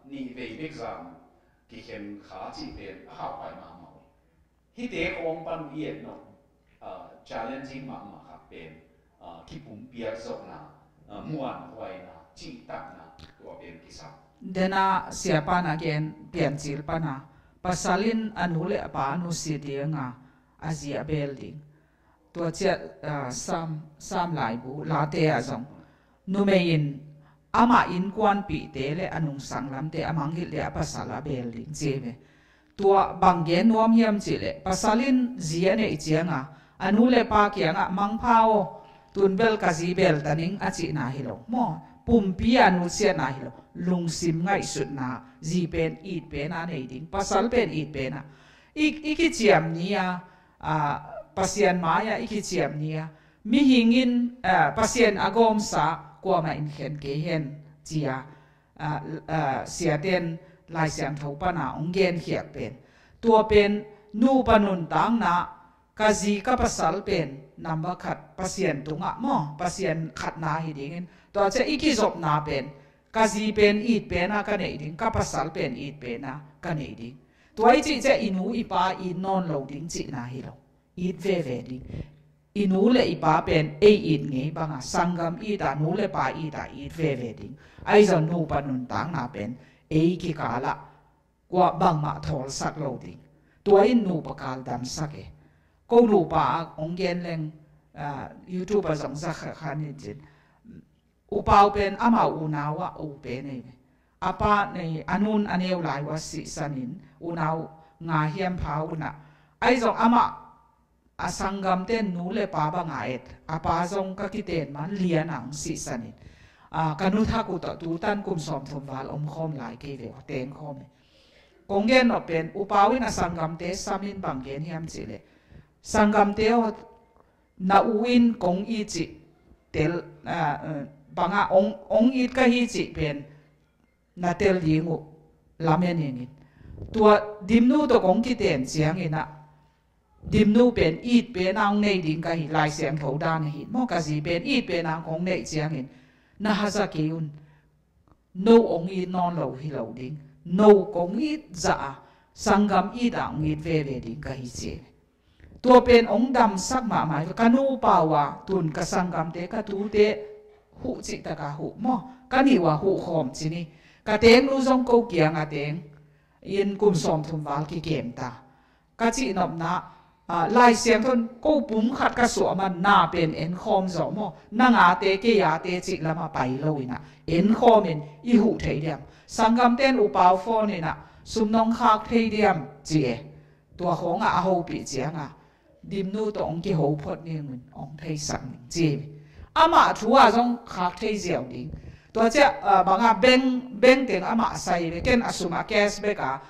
nih vei bek zang kikhen kha cih pen a khauh pai mahmah uh. Hihte khawng pan i et nop, a, challenging mahmah khat pen, a, kipumpiak zawhna, a, muanhuaina, cihtakna, tua pen kisam. Dena siapa na gen Piancil pana pasal in a nu le a pa a nusia dinga a zi a bel ding. Tua ciah, a, Sam, Sam laibu late ah zong numei in amah innkuanpihte le a nungsang lamte a mangngilh le a pasal a bel ding ci hi ve. Tua bang gen nuam hiam cihleh pasal in zi a neih cianga a nu le pa kiangah mangpha aw, tun bel ka zi bel ta ning a cihna hi lo maw? Pumpi a nutsiatna hi lo, lungsim ngaihsutna, zi pen it pena nei ding, pasal pen it pena i, i kiciam ni a, a, Pasian mai-ah i kiciam ni a, mihing in, a, Pasian a gawmsa kuamah in khen kei hen cia, a, a, siaten Lai Siangtho pana hong genkhiak pen. Tua pen nupa nuntakna, ka zi ka pasal pen number khat Pasian tungah maw, Pasian khatna hi dingin. Tua cia i kizopna pen ka zi pen it pena ka neih ding, ka pasal pen it pena ka neih ding. Tua i cih ciah i nu i pa it nawn lo ding cihna hi lo. It veve ding. I nu le i pa pen ei it ngei banga sanggam it a, nu le pa it a it veve ding. Ahi zong nupa nuntakna pen ei kikalah kua bangmah thawlsak lo ding. Tua in nupa kal damsak e. Ko nupa a hong gen leng, ah, YouTube a zong za kha kha ni cin. Upau pen amau unau ah u pen ei ve. A pa nei a nun a neu lai ua sihsanin unau nga hiam pha unah. Ahi zong amah a sanggamte nu le pa banga et a pa zong ka kiten man lian ang sihsanin. Ah, ka nu thak uh tawh tutan kum sawmthum val om khawm lai kei ve uh teng khawm e. Kong gen nop pen upau in a sanggamte samin bang gen hiam cihleh, sanggamte aw, na u in kong it cih tel, ah, ah, banga ong, ong it ka hi cih pen na tel ding uh lamen ingin. Tua Dimnu tawh kong kiten ciangin ah, Dimnu pen it pen a ong nei ding ka hi, Lai Siangtho dan ahi maw, ka zi pen it pen a kong neih ciangin na haza kei un. No ong it nawn lo hi lo ding. No kong it zah a, sanggam it a ong it veve ding ka hi ci. Tua pen ong damsak mahmah hi. Ka nupa uh a tun ka sanggamte, ka tute huh cih taka huh maw, ka nih uh a huh khawm ci ni. Ka tengnu zong ko kiang a teng in kum sawmthum val kikem ta. Ka cihnopna, ah, Lai Siangtho in ko pum khat ka suah man na pen en khawm zaw maw. Na ngate kei ate cih lamah pai lo inah en khawmin i huh thei diam? Sanggamte in upau phone inah sum nong khak thei diam ci e. Tua khawngah a hopih cianga Dimnu tawh ong kiho phot ningun ong theisak ning ci. Amah thu a zong khak thei ziau ding. Tua ciah, ah, banga bank, bank teng amah sai ve, ken a sum a cashback a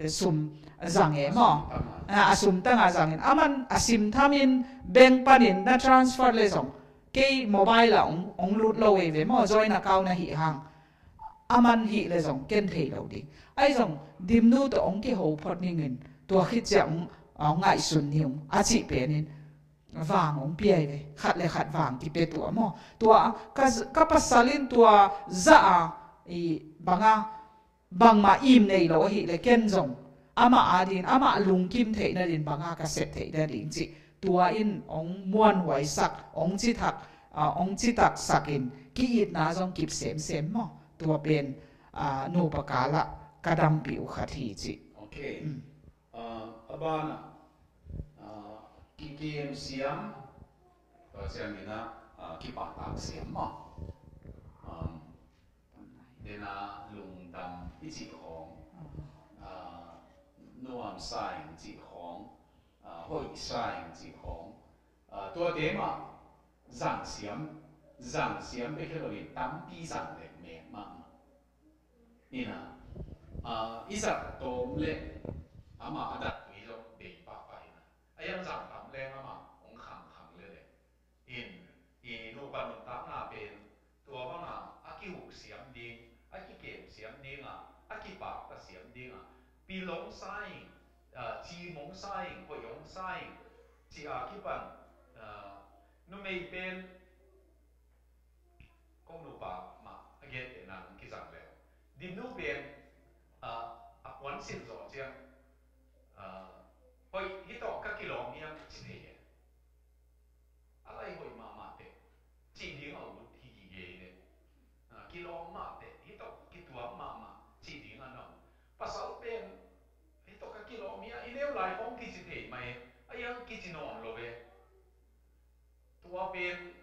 sum zang e maw? A sum tanga zangin aman a sim thamin bank panin na transfer le zong kei mobile ah ong, ong lut lo ei ve maw, joint account na hih hang. Aman hih le zong ken thei lo ding. Ahi zong Dimnu tawh ong kiho phot ningin tua khit ciah ong, ong ngaihsun ning a cih penin vang ong piai ve. Khat le khat vang kipia tua maw. Tua ka, ka pasal in tua zah a i banga bangmah im nei lo ahih le ken zong amah adin, amah lungkim theih nadin banga ka sep theih nading cih tua in ong muanhuaisak, ong cithak, ah, ong citaksak in ki-itna zong kip semsem maw. Tua pen, ah, nupa kalah ka dampih uh khat hi cih. Okay. Ah, a banah, ah, kikem siam, tua siam inah, ah, kipahtak siam maw. Um, Dena lungdam i cih khawng, ah, nuamsa ing cih khawng, ah, hoihsa ing cih khawng, ah, tuate mah zangsiam, zangsiam bek hi loin tampi zang leh mek mahmah. Ina, ah, i zat tawm leh amah a dattui zong bei pahpah ina. A iang zang tam leng amah hong khangkhang leleh. In, i nupa nuntakna pen tua banga a kihuk siam ding, a kikem siam dinga, a kipakta siam dinga, pil hong sa ing, ah, cim hong sa ing, hoih hong sa ing, ci a kipan, ah, numei pen ko nupa mah a gentehna hong kizang leh. Dimnu pen, ah, a puan sin zawh ciang, ah, hoih hi tawh ka kilawm hiam ci thei e. A lai hoih mahmah teh cih ding a ut hi kigei le. Ah, kilawm mah teh hi tawh kituak mahmah cih ding a na ut. Pasal pen hi tawh ka kilawm hi a, i neu lai khawng kici thei mah e. A iang kici nawn lo e. Tua pen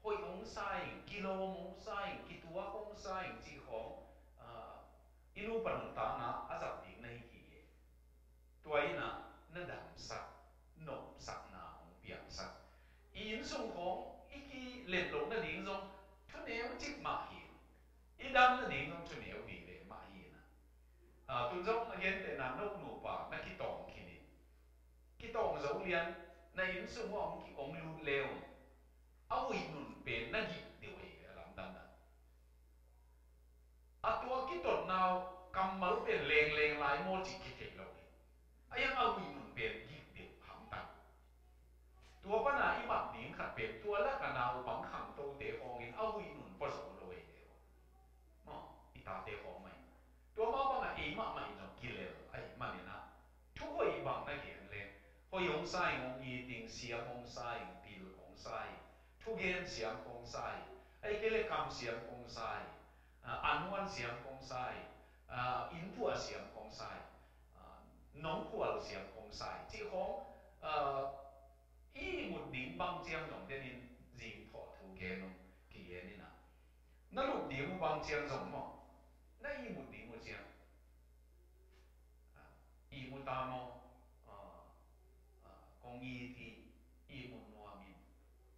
hoih hong sa ing, kilawm hong sa ing, kituak hong sa ing cih khawng, ah, i nupa nuntakna a zat ding na hi kigei. Tua ina na damsak, nopsakna hong piangsak. I innsung khawng i kilet loh nading zong thuneu cik mah hi. I dam nading zong thuneu vive mah hi ina. Ah, tun zong a gentehna no nupa na kitawng khin in. Kitawng zo lian na innsung uh a hong ki, hong lut le uh. A huih nun pen na gik deuh hi ve a lamdang dan. A tua kitotna uh kammal pen lengleng lai maw cih kithei lo hi. A iang a huih nun pen gik deuh hamtang. Tua pana i mat ding khat pen tua laka na uh bang khangtote khawngin a huih nun pua zo lo hi ve uh. Maw, i tate khawng mah in. Tua mah bangah ei mahmah in zong kilel ahih manin ah. Thu hoih bang na gen le. Hoih hong sa ing hong it ing, siam hong sa ing, pil hong sa ing. Thugen siam hong sa ing. Ahih kei le kam siam hong sa ing. Ah, anhuan siam hong sa ing. Ah, innphuah siam hong sa ing. Ah, nong khual siang hong sai cih khawng, ah, i ihmut ding bang ciang zong denin zing thawh thu gen ung, kigen in a. Na lut ding uh bang ciang zong maw, na ihmut ding uh ciang, ah, ihmut ta maw, ah, ah, kong it hi, ihmut nuam in,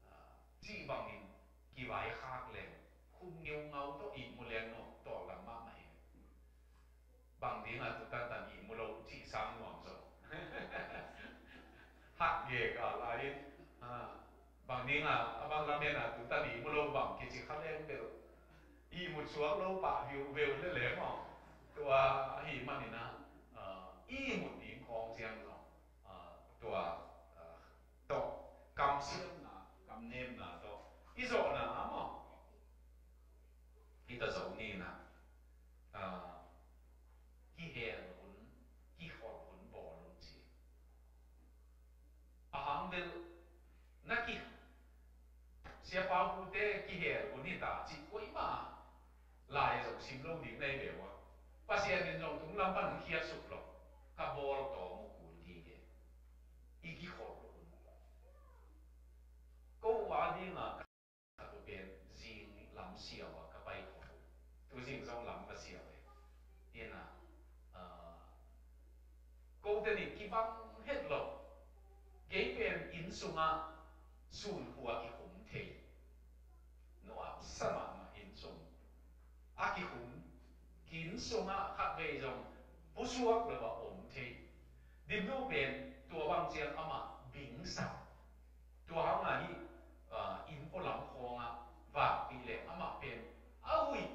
ah, cih bangin kivaikhak leng, khum ngeungau tawh ihmu leng no, tawh lam mahmah hi. Bang dingah tu tantan ihmu lo cih sang nuam zaw. Hak ge ka lai in. Ha. Bang dingah, a bang lamen ah tu tan ihmu lo bang kici kha leng bel, ihmu suak lo pah viu veu le leng aw. Tua ahi manin a, ah, ihmu ding khawng ciang zaw, ah, tua, ah, tawh kamsiamna, kamnemna tawh i zawhna ah maw, hita zo ni in a, ah, kihel hun, kikhol hun bawl un ci. A hang bel na ki, siapa pute kihel hun hita cih koimah lai zong sim lo ding na hi ve ua. Pasian in zong tung lam pan hong khiat suk lo. Ka bawl tawm uh kul ding e. I kikhol hun. Ko a dingah ka tu pen zing lam siau a ka pai khol. Tu zing zong lam ka siau e. Ina, ah, kote nih kibang het lo. Kei pen inn sungah sunkhua kikhum thei. Nuamsa mahmah inn sung a kikhum, inn sungah khatvei zong pusuak lo a om thei. Dimnu pen tua bang ciang amah bingsa. Tua hangah hih, ah, inn pualam khawngah vakpih leh amah pen a huih,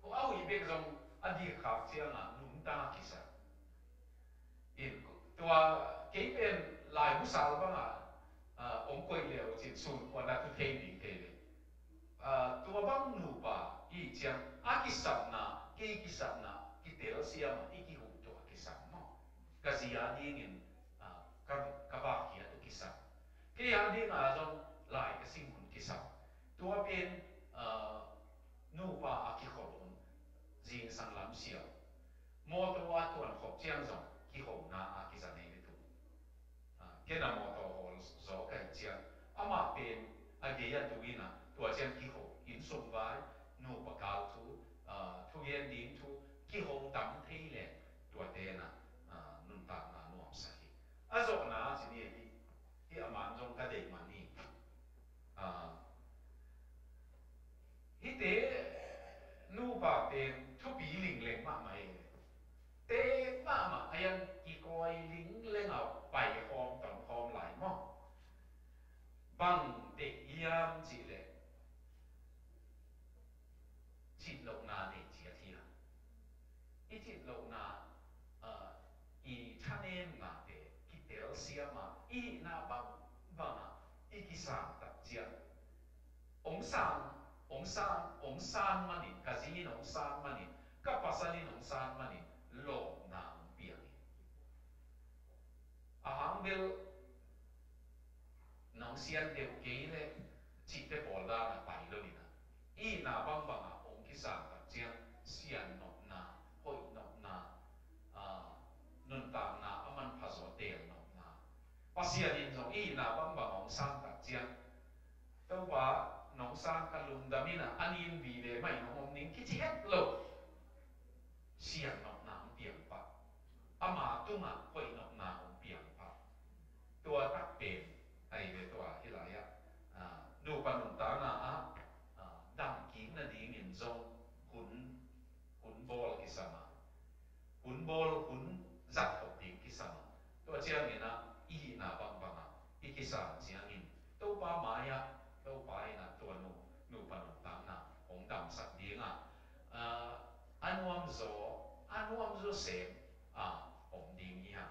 a huih bek zong a dikkhak ciangah nuntak kisa. In, tua kei pen laibu sal bangah, ah, om koih leh uh cin sunkhua na tu thei ding kei le. Ah, tua bang nupa i ciang a kisapna, kei kisapna, kitelsiam a i kihuh tua kisap maw. Ka zi a dingin, ah, ka, ka vak hi a tu kisap. Kei a dingah zong lai ka sim hun kisap. Tua pen, ah, nupa a kikhol hun, zingsang lam siau. Mawtaw a tuan khop ciang zong kihona a kizang ei le tu. Ah, ken a mawtaw hawl zaw ka hih ciang amah pen a gei a tu in a, tua ciang kiho, inn sung vai, nupa kal thu, ah, thugen ding thu, kiho tam thei leh tuate in a, ah, nuntakna nuamsa hi. A zawhna a ci ni hi, hi a man zong ka deih man hi. Ah, hihte nupa pen thupi lingleng mahmah e. Te mahmah a ian kikawi lingleng a pai khawm ton khawm lai maw. Bang deih hiam cih leh citlohna nei ciat hi a. I citlohna, ah, i thanemnate kitelsiam a, i hihna bangbang ah i kisang tak ciang, hong sang, hong sang, hong sang manin, ka zi in hong sang manin, ka pasal in hong sang manin, lawpna hong piang hi. A hang bel nong sian deuh kei leh cihte pawl dan a pai lo in a, i hihna bangbang ah hong kisang tak ciang sian nopna, hoih nopna, ah, nuntakna a manpha zaw teel nopna. Pasian in zong i hihna bangbang hong sang tak ciang, Topa, nong sang ka lungdam in a, a nin vive mah in hong om ning kici het lo. Sian nopna hong piang pah. Ama tungah hoih nopna hong piang pah. Tua tak pen ahi ve tua hi lai ah, ah, nupa nuntakna ah, ah, damkik nadingin zong hun, hun bawl kisam a, hun bawl, hun zat khop ding kisam a. Tua ciangin ah i hihna bangbang ah i kisam ciangin Topa mai ah, Topa in ah tua nu, nupa nuntakna hong damsak ding ah, ah, a nuamzaw, a nuamzaw sem, ah, om ding hi a.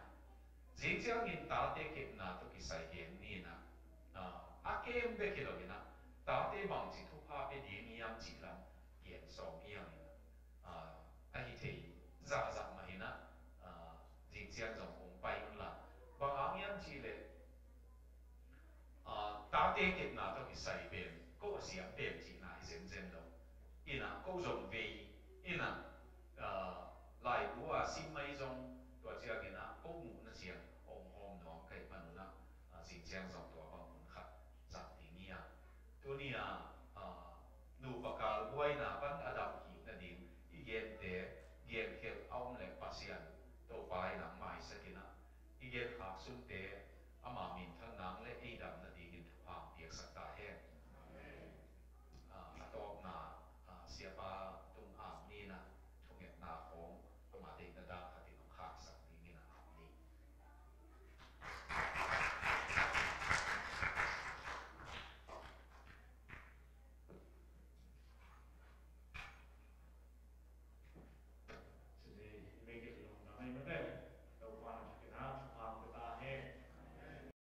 Zing ciangin tate kepna tawh kisai gen ni in ah, ah, a kem bek hi lo in ah, tate bangci thupha pia ding hiam cih lam gen sawm hiam in ah, ah, a hi thei zahzah mah in ah, ah, zing ciang zong hong pai un la. Bang hang hiam cih leh, ah, tate kepna tawh kisai pen ko a siam pen cihna hi zenzen lo. In ah ko zong